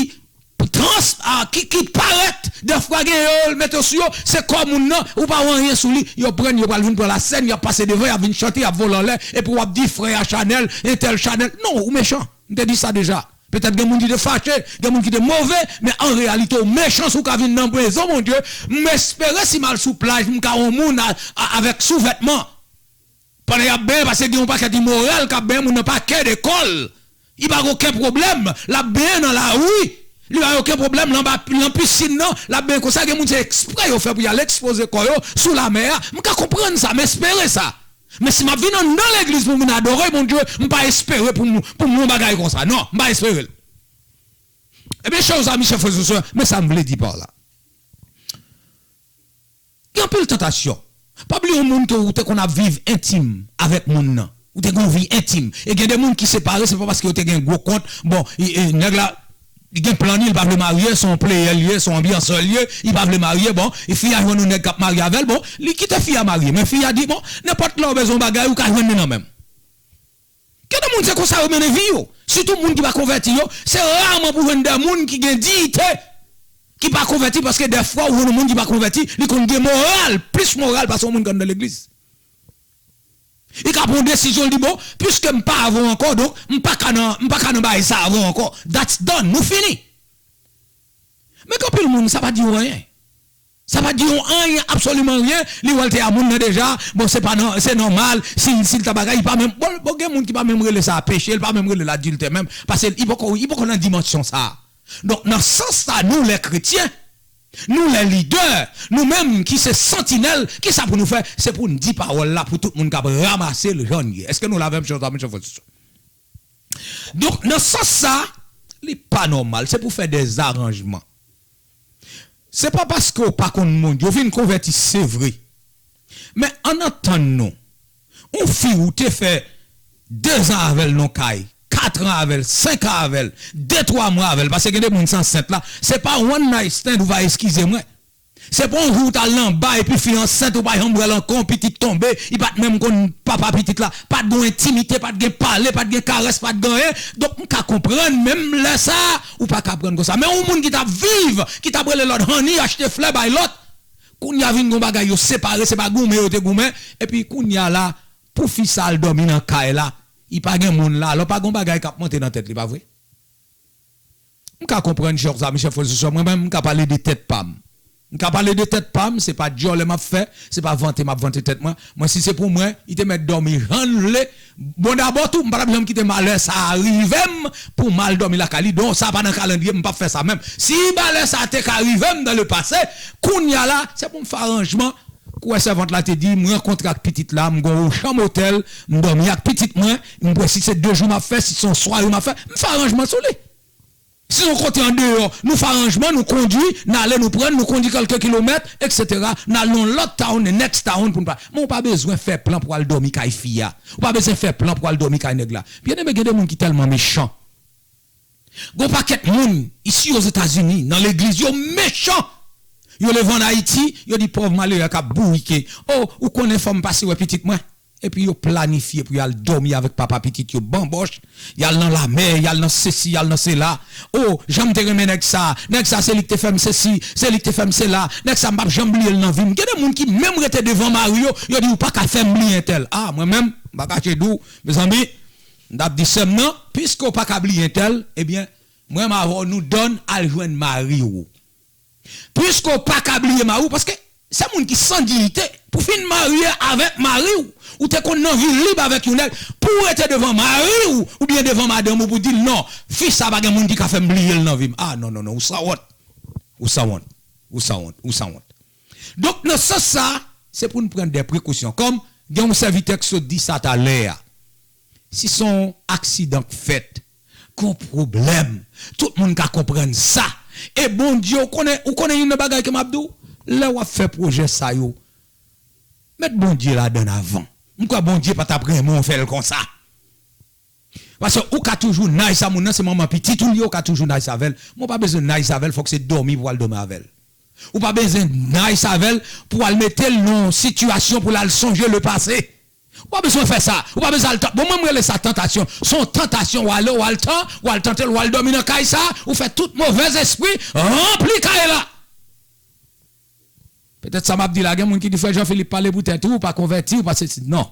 trans, a, ki, ki parèt, dèfwa gen yo, yo mete sou yo, se kò moun nan, ou pa wè anyen sou li, yo pran l, yo pral vin pran lasèn, y ap pase devan, y ap vin chante, y ap vole anlè, epi w ap di frè a Chanèl, entèl Chanèl. Non, ou mechan. M te di sa deja. Petèt gen moun ki te fache, gen moun ki te move, men an reyalite, w mechan si w ka vin nan prezans Bondye. M espere si m al sou plaj, m ka wè yon moun a, a, avèk souvètman. Pandan y ap benyen, paske gen yon pakèt imoral k ap benyen, moun nan pa kè de kò l. Li pa gen okenn pwoblèm. L ap benyen nan lari. Li pa gen okenn pwoblèm. L anba, nan pisin nan, l ap benyen konsa. Gen moun se eksprè yo fè pou y al ekspoze kò yo sou lamè a. M ka konprann sa, m espere sa. Men si m ap vin anndan legliz pou m vin adore Bondye, m pa espere pou m, pou m wè yon bagay konsa. Non, m pa espere l. Ebyen, chè zanmi, chè frè e sè, men sa m vle di pa la. Gen anpil tantasyon. Pa bliye yon moun ke ou te konn ap viv entim avèk moun nan. Ou te gen yon vi entim. E gen de moun ki separe, se pa paske yo te gen gwo kont. Bon, e, e, nèg la, li gen plan li, li pa vle marye, se yon player li ye, se yon anbyansè li ye, li pa vle marye, bon, e fi a jwenn yon nèg k ap marye avè l, bon, li kite fi a marye. Men fi a di, bon, nenpòt lè w bezwen yon bagay, ou ka jwenn li nan men m. Gen de moun se konsa yo mennen vi yo. Sitou moun ki pa konvèti yo, se raman pou jwenn de moun ki gen diyite, ki pa konvèti, paske dèfwa ou jwenn yon moun ki pa konvèti, li konn gen moral, plis moral pase yon moun k anndan legliz. Li ka pran yon desizyon, li di, bon, piske m pa avè w ankò, donk, m pa ka nan, m pa ka nan bagay sa avè w ankò. That's done, nou fini. Men gen anpil moun, sa pa di yo anyen. Sa pa di yo anyen, absoliman anyen. Li wè l te a moun nan deja. Bon, se pa nò-, se nòmal. Si, si l ta bagay, li pa menm, bon, bon, gen moun ki pa menm rele sa peche, li pa menm rele l adiltè menm. Paske li poko, li poko nan dimansyon sa. Donk, nan sans sa, nou, lè kretyen, nou, lè lidè, nou menm ki se santinèl, kisa pou nou fè? Se pou n di pawòl la pou tout moun kab ranmase l jan l ye. Èske nou la avè m, chè zanmi, chè frè e sè? Donk, nan sans sa, li pa nòmal. Se pou fè de zaranjman. Se pa paske w pa konn Bondye, w vin konvèti, se vre. Men ann antann nou, yon fi ou te fè dezan avè l nan kay, katran avè l, senkan avè l, de twa mwa avè l, paske gen de moun se ansent la, se pa one night stand ou va eskize mwen. Se pa yon jou ou t al nan ba epi fi ansent ou pa janm wè l ankò, yon pitit tonbe, li pa t menm konn papa pitit la, pa t gen yon entimite, pa t gen pale, pa t gen karès, pa t gen anyen. Donk m ka konprann menm lè sa ou pa ka prann konsa. Men yon moun ki t ap viv, ki t ap rele lòt honey, achte flè bay lòt, kounye a vin gen yon bagay yo separe, se pa goumen yo te goumen, epi kounye a la, pou fi sa al dòmi nan kay la, li pa gen moun la, alò pa gen yon bagay k ap monte nan tèt li, pa vre? M ka konprann, chè zanmi, chè frè e sè, mwen menm, m ka pale de tèt pa m. M ka pale de tèt pa m, se pa djòlè m ap fè, se pa vante m ap vante tèt mwen. Mwen, si se pou mwen, li te mèt dòmi jan l vle. Bon, dabò tou, m pa t ap janm kite malè sa a rive m pou m al dòmi lakay li. Donk, sa pa nan kalandriye m, m p ap fè sa menm. Si malè sa a te ka rive m dans le passé, kounye a la, se pou m fè aranjman. Kou wè sèvant la te di, m rankontre ak pitit la, m gon yon chanm otèl, m dòmi ak pitit mwen, m wè si se de jou m ap fè, si se yon sware m ap fè, m fè aranjman sou li. Si se yon kote andeyò, nou fè aranjman, nou kondui, n ale, nou pran, nou kondui kèlke kilomèt, etsetera. N al nan yon lòt town, the next town pou n pa. Men ou pa bezwen fè plan pou al dòmi kay fi a. Ou pa bezwen fè plan pou al dòmi kay nèg la. Byeneme, gen de moun ki tèlman mechan. Gon pakèt moun isi Ozetazini, nan legliz, yo mechan. Yo leve ann Ayiti, yo di pòv malere k ap bourike. O, ou konnen fò m pase wè pitit mwen. Epi yo planifye pou y al dòmi avèk papa pitit yo, banbòch, y al nan lamè, y al nan sesi, y al nan sela. O, jan m te renmen nèg sa, nèg sa se li k te fè m sesi, se li k te fè m sela, nèg sa m p ap janm bliye l nan vi m. Gen de moun ki menm rete devan mari yo, yo di ou pa ka fè m bliye entèl. A, mwen menm, m pa kache di w, mezanmi, m t ap di sè m nan, piske w pa ka bliye entèl, ebyen, mwen m avè w nou done al jwenn mari w. Piske w pa ka bliye mari w, paske se moun ki san diyite, pou fin marye avèk mari w, ou te konn nan vi lib avèk yon nèg, pou w rete devan mari w, oubyen devan madanm ou pou di l non, fi sa pa gen moun ki ka fè m bliye l nan vi m. A, non, non, non, ou sanwont. Ou sanwont. Ou sanwont. Ou sanwont. Donk, nan sans sa, se pou n pran de prekosyon. Kòm gen yon sèvitè k sot di sa talè a. Si se yon aksidan k fèt, gon pwoblèm, tout moun ka konprann sa. E Bondye, ou konnen, ou konnen youn nan bagay ke m ap di w, lè w ap fè pwojè sa yo, met Bondye ladann avan. M kwè Bondye pa t ap renmen w fè l konsa. Paske ou ka toujou nice a moun nan, se manman pitit ou l ye, ou ka toujou nice avè l. Men ou pa bezwen nice avè l, fòk se dòmi pou w al dòmi avè l. Ou pa bezwen nice avè l pou w al mete l nan yon sitiyasyon pou l al sonje le passé. Ou pa bezwen fè sa. Ou pa bezwen al tan-, bon, mwen, m rele sa tantasyon. Se yon tantasyon, w ale, w al tan, w al tante l, w al dòmi nan kay sa, ou fè tout movèzespri ranpli kay la. Petèt sa m ap di la, gen moun ki di, frè Jean Philippe, pale pou tèt ou, ou pa konvèti, ou pa sesi. Non.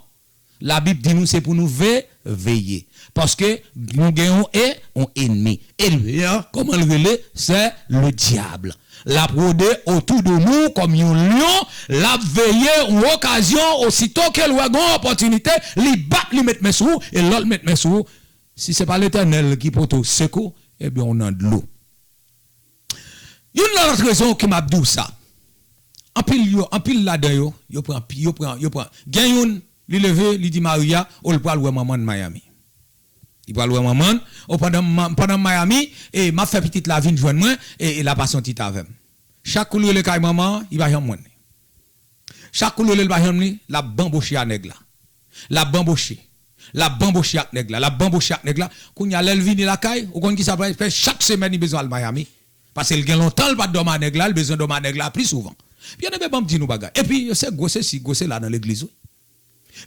Labib di nou se pou nou ve-, veye. Paske nou gen yon e-, yon ènmi. Ènmi an, kòman l rele? Se le diable. L ap wode otou de nou kòm yon lyon, l ap veye yon okazyon, osito ke l wè gen yon opòtinite, li bat, li met men sou ou, e lè l met men sou ou, si se pa Letènèl ki pote w sekou, ebyen, ou nan dlo. Youn nan lòt rezon ke m ap di w sa. Anpil yo, anpil ladan yo, yo pran, yo pran, yo pran. Gen youn, li leve, li di mari a, o, l pral wè manman l Miami. Li pral wè manman l, o, pandan m, pandan m Miami, e m ap fè pitit la vin jwenn mwen, e, e l ap pase yon ti tan avè m. Chak kou l rele kay manman an, li pa janm jwenn li. Chak kou l rele l pa janm li, l ap banboche a nèg la. L ap banboche. L ap banboche ak nèg la. L ap banboche ak nèg la. Kounye a, lè l vini lakay, ou konn kisa l fè? Chak semèn, li bezwen al Miami. Paske l gen lontan l pa t dòmi a nèg la, l bezwen dòmi a nèg la pli souvan. Byeneme, ban m di nou bagay. Epi, se gwo sesi, gwo sela nan legliz, wi.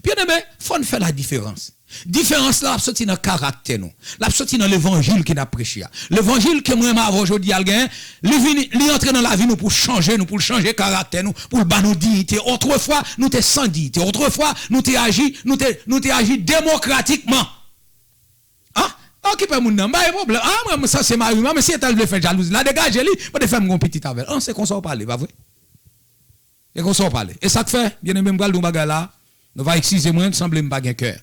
Byeneme, fò n fè ladiferans. Diferans la ap soti nan karaktè nou. L ap soti nan levanjil ke n ap preche a. Levanjil ke mwen menm avè w jodi a l genyen, li vini, li antre nan lavi nou pou chanje nou, pou l chanje karaktè nou, pou l ba nou diyite. Otrefwa, nou te san diyite. Otrefwa, nou te aji, nou te, nou te aji demokratikman. A? Pa okipe moun nan, m pa gen pwoblèm. A, mwen, mwen, sa se mari mwen, men si entèl vle fè jalouzi la, degaje li, mande fè m gon pitit avè l. An, se konsa w pale, pa vre? E konsa w pale. E sa k fè, byeneme, m pral di w yon bagay la, nou va eskize mwen, sanble m pa gen kè.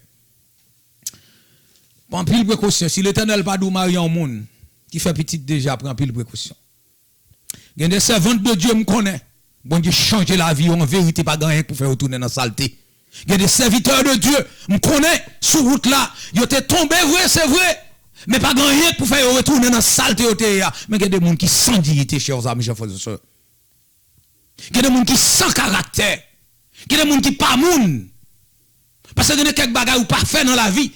Pran anpil prekosyon. Si Letènèl pa di w marye yon moun ki fè pitit deja, pran anpil prekosyon. Gen de sèvant de Dye m konnen, Bondye chanje lavi yo, an verite, pa gen anyen k pou fè yo tounen nan salte. Gen de sèvitè de Dye m konnen, sou wout la, yo te tonbe vre, se vre, men pa gen anyen k pou fè yo retounen nan salte yo te ye a. Men gen de moun ki san diyite, chè zanmi, chè frè e sè. Gen de moun ki san karaktè. Gen de moun ki pa moun. Paske gen de kèk bagay ou pa fè nan lavi.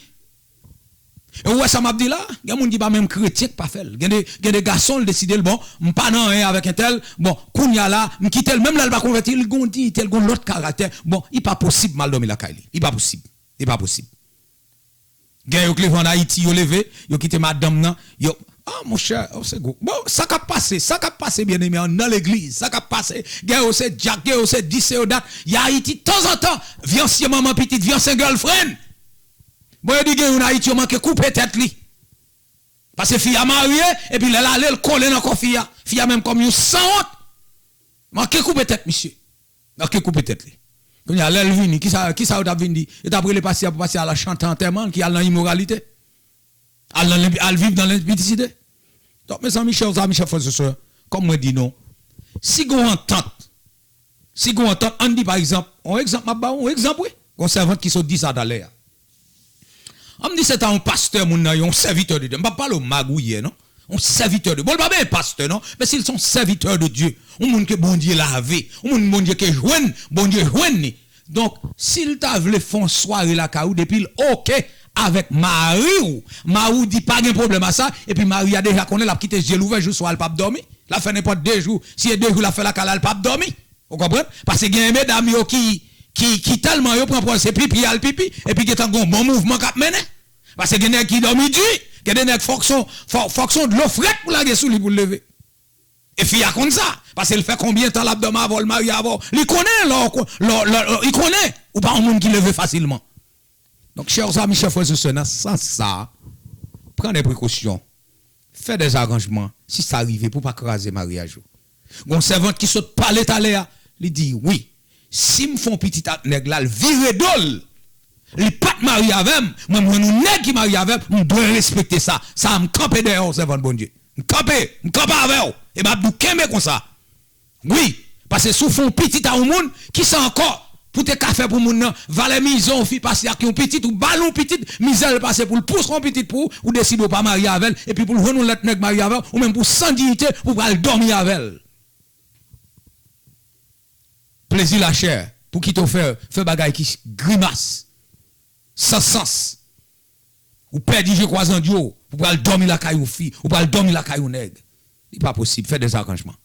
E ou wè sa m ap di la? Gen moun ki pa menm kretyen k pa fè l. Gen de, gen de gason, l deside l, bon, m pa nan anyen avèk entèl. Bon, kounye a la, m kite l. Menm lè l pa konvèti, li gon diyite, li gon lòt karaktè. Bon, li pa posib m al dòmi lakay li. Li pa posib. Li pa posib. Gen yo k leve ann Ayiti, yo leve, yo kite madanm nan, yo, a, monchè, o, se gwo. Bon, sa k ap pase, sa k ap pase, byeneme, an, nan legliz, sa k ap pase, gen yo se dyak, gen yo se dis, se yo dat, y a Ayiti, tanzantan, vyansye manman pitit, vyansye girlfriend. Bon, yo di gen youn Ayiti, yo manke koupe tèt li. Paske fi a marye, epi lè l ale, l kole nan kò fi a. Fi a menm kòm yon sanwont. Manke koupe tèt misye. Manke koupe tèt li. Kounye a, lè l vini, kisa, kisa yo t ap vin di? Yo t ap rele pastè a pou pastè a al chante antèman l, ki al nan imoralite. Al nan lenpi-, al viv nan lenpidisite. Donk, mezanmi, chè zanmi, chè frè, sè, kòm mwen di nou, si gon antant, si gon antant, ann di pa egzanp, yon egzanp m ap ba w, yon egzanp wi, gon sèvant ki sot di sa talè a. Ann di se ta yon pastè moun nan, yon sèvitè de Dye. M p ap pale w magouyè, non. Yon sèvitè de Dye. Bon, l pa bezwen pastè, non, men si l se yon sèvitè de Dye, yon moun ke Bondye lave, yon moun Bondye ke jwenn, Bondye jwenn li. Donk, si l ta vle fè yon sware lakay ou, depi l oke avèk mari w, mari w di pa gen pwoblèm a sa, epi mari a deja konnen l ap kite je l ouvè jou swa l p ap dòmi. L ap fè nenpòt de jou. Si e de jou l ap fè lakay la, l p ap dòmi. Ou konprann? Paske gen medam yo ki, ki, ki tèlman yo pran pòz se pipi al pipi, epi gentan gon bon mouvman k ap mennen. Paske gen nèg ki dòmi di, gen de nèg fòk se yon, fò, fòk se yon dlo frèt pou lage sou li pou l leve. E fi a konn sa, paske l fè konbyen tan l ap dòmi avè w, l marye avè w. Li konnen lè w ko-, lè w, lè w, li konnen ou pa yon moun ki leve fasilman. Donk, chè zanmi, chè frè, sè, nan sans sa, pran de prekosyon, fè de zaranjman, si sa rive, pou pa kraze maryaj ou. Gon sèvant ki sot pale talè a, li di, wi, si m fè yon pitit ak nèg la, l vire do l, li pa t marye avè m, mwen, m jwenn yon nèg ki marye avè m, m dwe respekte sa. Sa a, m kanpe dèyè w, sèvant Bondye. M kanpe, m kanpe avè w, e m ap di w kenbe konsa. Wi, paske si w fè yon pitit a yon moun, kisa ankò pou te ka fè pou moun nan? Valè mizè yon fi pase ak yon pitit, ou ba l yon pitit, mizè l pase pou l pouse yon pitit pou ou, ou deside w pa marye avè l, epi pou l jwenn yon lòt nèg marye avè w, ou menm pou w san diyite, pou w pral dòmi avè l. Plezi lachè, pou kite w fè, fè bagay ki grimas, san sans. Ou pèdi je kwazandyo, ou pral dòmi lakay yon fi, ou pral dòmi lakay yon nèg. Li pa posib, fè de zaranjman.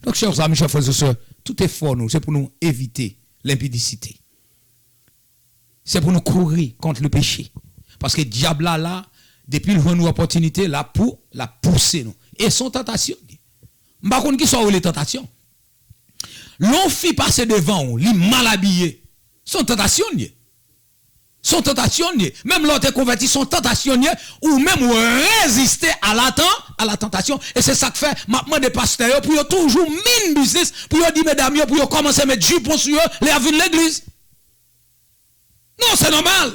Donk, chè zanmi, chè frè, sè, tout efò nou, se pou nou evite lenpidisite. Se pou nou kouri kont le peche. Paske dyab la, la, depi l jwenn yon opòtinite, l ap pou, l ap pouse nou. E se yon tantasyon li ye. M pa konn kisa w rele tantasyon. Lè yon fi pase devan w, li mal abiye, se yon tantasyon li ye. Se yon tantasyon li ye. Menm lè w te konvèti, se yon tantasyon li ye. Ou menm ou reziste à la tan-, à la tentation. E se sa k fè, m ap mande pastè yo pou yo toujou mind business, pou yo di medam yo, pou yo kòmanse met jipon sou yo, lè y ap vin legliz. Non, se nòmal.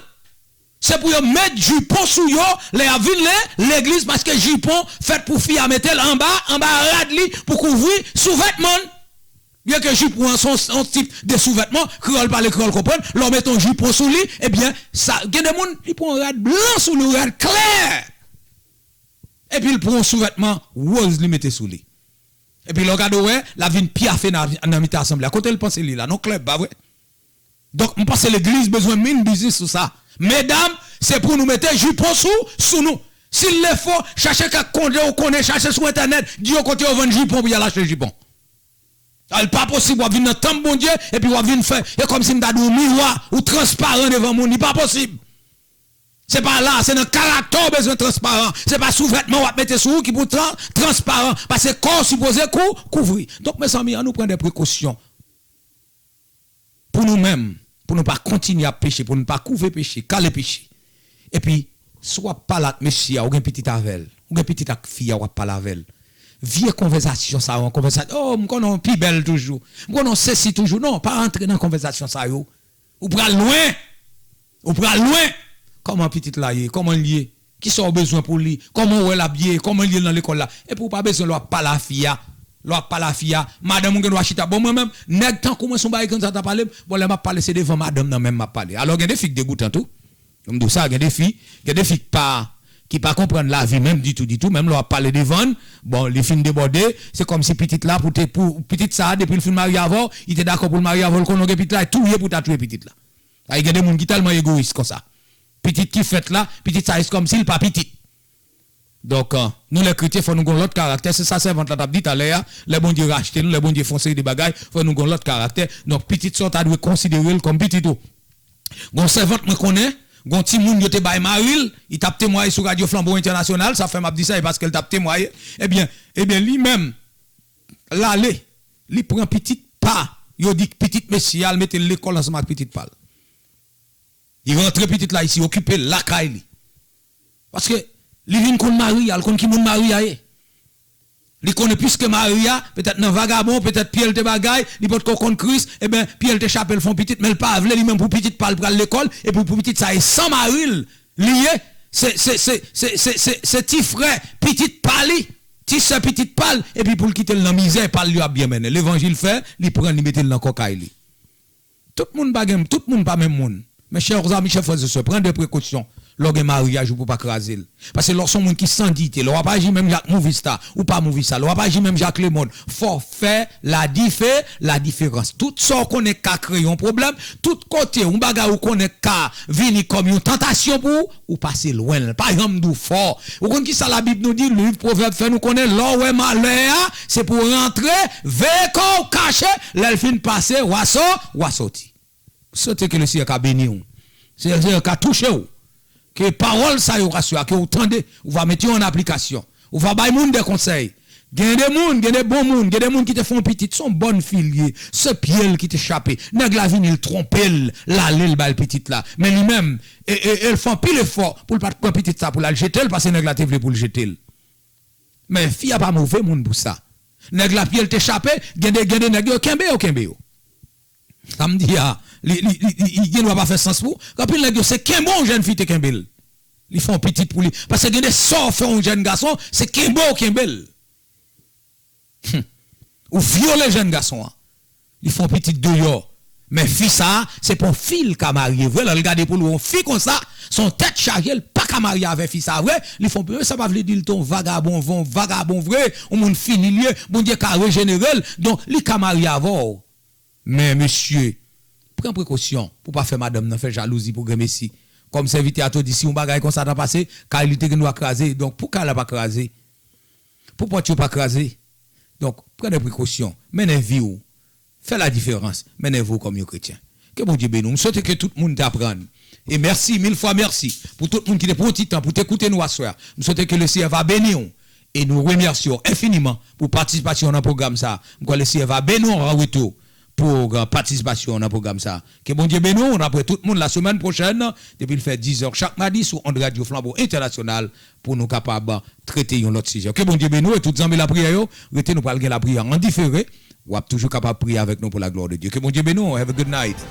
Se pou yo met jipon sou yo, lè y ap vin le-, legliz, paske jipon fèt pou fi a mete l anba, anba rad li, pou kouvri souvètman l. Byenke jipon an se yon, yon tip de souvètman, kreyòl pale, kreyòl konprann, lè w mete yon jipon sou li, ebyen, sa, gen de moun, li pran yon rad blan sou li, yon rad klè. Epi l pran yon souvètman wòz li mete sou li. Epi lè w gade w wè, l ap vin pyafe nan, nan mitan asanble a. Kote l panse li la? Nan klèb, pa vre? Donk, m panse legliz bezwen mind business sou sa. Medam, se pou nou mete jipon sou, sou nou. Si l le fo, chache kèk kote ou konnen, chache sou entènèt, di yo kote yo vann jipon pou y al achte jipon. Sa, li pa posib w ap vin nan tanp Bondye, epi w ap vin fè, e kòmsi m ta di w miwa, ou transparan devan moun, li pa posib. Se pa la, se nan karaktè w bezwen transparan. Se pa souvètman w ap mete sou ou ki pou tran-, transparan, paske kò w sipoze kou-, kouvri. Donk, mezanmi, an nou pran de prekosyon. Pou nou menm, pou nou pa kontinye ap peche, pou nou pa kouve peche, kale peche. Epi, si w ap pale ak mesye a, ou gen pitit avè l, ou gen pitit ak fi a, w ap pale avè l. Vye konvèsasyon sa yo, konvèsasyon, oh, m konnen w pi bèl toujou, m konnen w sesi toujou. Non, pa rantre nan konvèsasyon sa yo. Ou pral lwen. Ou pral lwen. Kòman pitit la ye? Kòman l ye? Kisa w bezwen pou li? Kòman w wè l ap ye? Kòman l ye nan lekòl la? Epi w pa bezwen lè w ap pale a fi a. Lè w ap pale a fi a, madanm ou gen dwa chita. Bon, mwen menm, nèg tankou mwen, se yon bagay konsa ta pale m. Bon, lè m ap pale, se devan madanm nan menm m ap pale. Alò, gen de fi k degoutan tou. M di w sa, gen de fi, gen de fi k pa, ki pa konprann lavi menm ditou, ditou. Menm lè w ap pale devan l, bon, li fin debòde, se kòmsi pitit la, pou te, pou pitit sa a, depi l fin marye avè w, li te dakò pou l marye avè w, l konnen w gen pitit la, e touye pou w ta touye pitit la. Sa gen de moun ki tèlman egoyis konsa. Pitit ki fèt la, pitit sa, se kòmsi l pa pitit. Donk, euh, nou lè kretyen, fò nou gon lòt karaktè. Se sa sèvant la t ap di talè a. Lè Bondye rachte nou, lè Bondye fè yon seri de bagay, fò nou gon lòt karaktè. Donk, pitit sa w ta dwe konsidere l kòm pitit ou. Gon sèvant mwen konnen, gon timoun yo te bay mari l, li t ap temwaye sou Radyo Flanbo Entènasyonal, sa fè m ap di sa, e paske l t ap temwaye. Ebyen, ebyen, li menm, l ale, li pran pitit pa, yo di pitit mesye a, l mete l lekòl ansanm ak pitit pa l. Li rantre pitit la isi, okipe l lakay li. Paske li vin konn mari a, l konn ki moun mari a ye. Li konnen piske mari a, petèt nan vagabon, petèt pye l te bagay, li potko konn Kris, ebyen, pye l te chape l fè yon pitit, men l pa vle li menm pou pitit pa l pral lekòl, epi pou pitit sa e san mari l, li ye, se, se, se, se, se, se, se ti frè pitit pa li, ti sè pitit pa l, epi pou l kite l nan mizè, pa l yo ap byen mennen. Levanjil fè, li pran, li mete l nan kòkay li. Tout moun pa gen, tout moun pa menm moun. Mes chers amis, chers frères et sœurs, pran de prekosyon lè w gen maryaj ou pou pa kraze l. Paske lè w se yon moun ki san diyite, lè w ap aji menm jan ak movie star, ou pa movie star, lè w ap aji menm jan ak lemonn, fò w fè ladife, ladiferans. Tout sa w konnen k ka kreye yon pwoblèm, tout kote yon bagay ou konnen k ka vini kòm yon tantasyon pou ou, ou pase lwen l. Pa janm di w fò. Ou konn kisa Labib nou di? Liv Pwovèb fè nou konnen, lè w wè malè a, se pou w rantre, veye kò w, kache, lè l fin pase, w a sò, w a sòti. M swete ke Leseyè ka beni w. Ke Leseyè ka touche w. Ke pawòl sa yo ka swa, ke w tande, ou va mete yo an aplikasyon. Ou va bay moun de konsèy. Gen de moun, gen de bon moun, gen de moun ki te fè yon pitit, se yon bòn fi l ye, se pye l ki te chape. Nèg la vini, l twonpe l, l ale, l bay pitit la. Men li menm, e, e, e l fè anpil efò pou l pa t pran pitit sa pou l al jete l, paske nèg la te vle pou l jete l. Men fi a pa move moun pou sa. Nèg la pye l te chape, gen de, gen de nèg yo kenbe yo, kenbe yo. Sa m di a, li, li, li, li, li gen dwa pa fè sans pou ou. Anpil nèg yo se kenbe yon jèn fi te kenbe l. Li fè yon pitit pou li. Paske gen de sa w fè yon jèn gason, se kenbe w kenbe l. Hum. Ou vyole jèn gason an. Li fè yon pitit deyò. Men fi sa, se pa yon fi l ka marye vre. Lè l gade pou l wè yon fi konsa, se yon tèt chaje, l pa ka marye avè fi sa vre. Li fè yon, sa pa vle di l te yon vagabon, yon vagabon vre, yon moun fini l ye. Bondye ka rejenere l. Donk, li ka marye avè w. Men mesye, pran prekosyon pou pa fè madanm nan fè jalouzi pou grenmesi. Kòm sèvitè a te di, si yon bagay konsa ta pase, kay li te gen dwa kraze. Donk, pou kay la pa kraze, pou pòt yo pa kraze, donk, pran de prekosyon, mennen vi w, fè ladiferans, mennen vi w kòm yon kretyen. Ke Bondye beni w. M swete ke tout moun t aprann. E mèsi, mil fwa mèsi pou tout moun ki te pran ti tan pou te koute nou aswè a. M swete ke Leseyè va beni w. E nou remèsye w enfiniman pou patisipasyon w nan pwogram sa a. M kwè Leseyè va beni w an retou pou, euh, patisipasyon w nan pwogram sa a. Ke Bondye beni w, n ap wè tout moun lasemèn pwochèn, depi l fè dizè chak madi sou ond Radyo Flanbo Entènasyonal pou nou kapab trete yon lòt sijè. Ke Bondye beni w e tout zanmi lapriyè yo. Rete, nou pral gen lapriyè an difere. W ap toujou kapab priye avèk nou pou la gloire de Dieu. Ke Bondye beni w. Have a good night.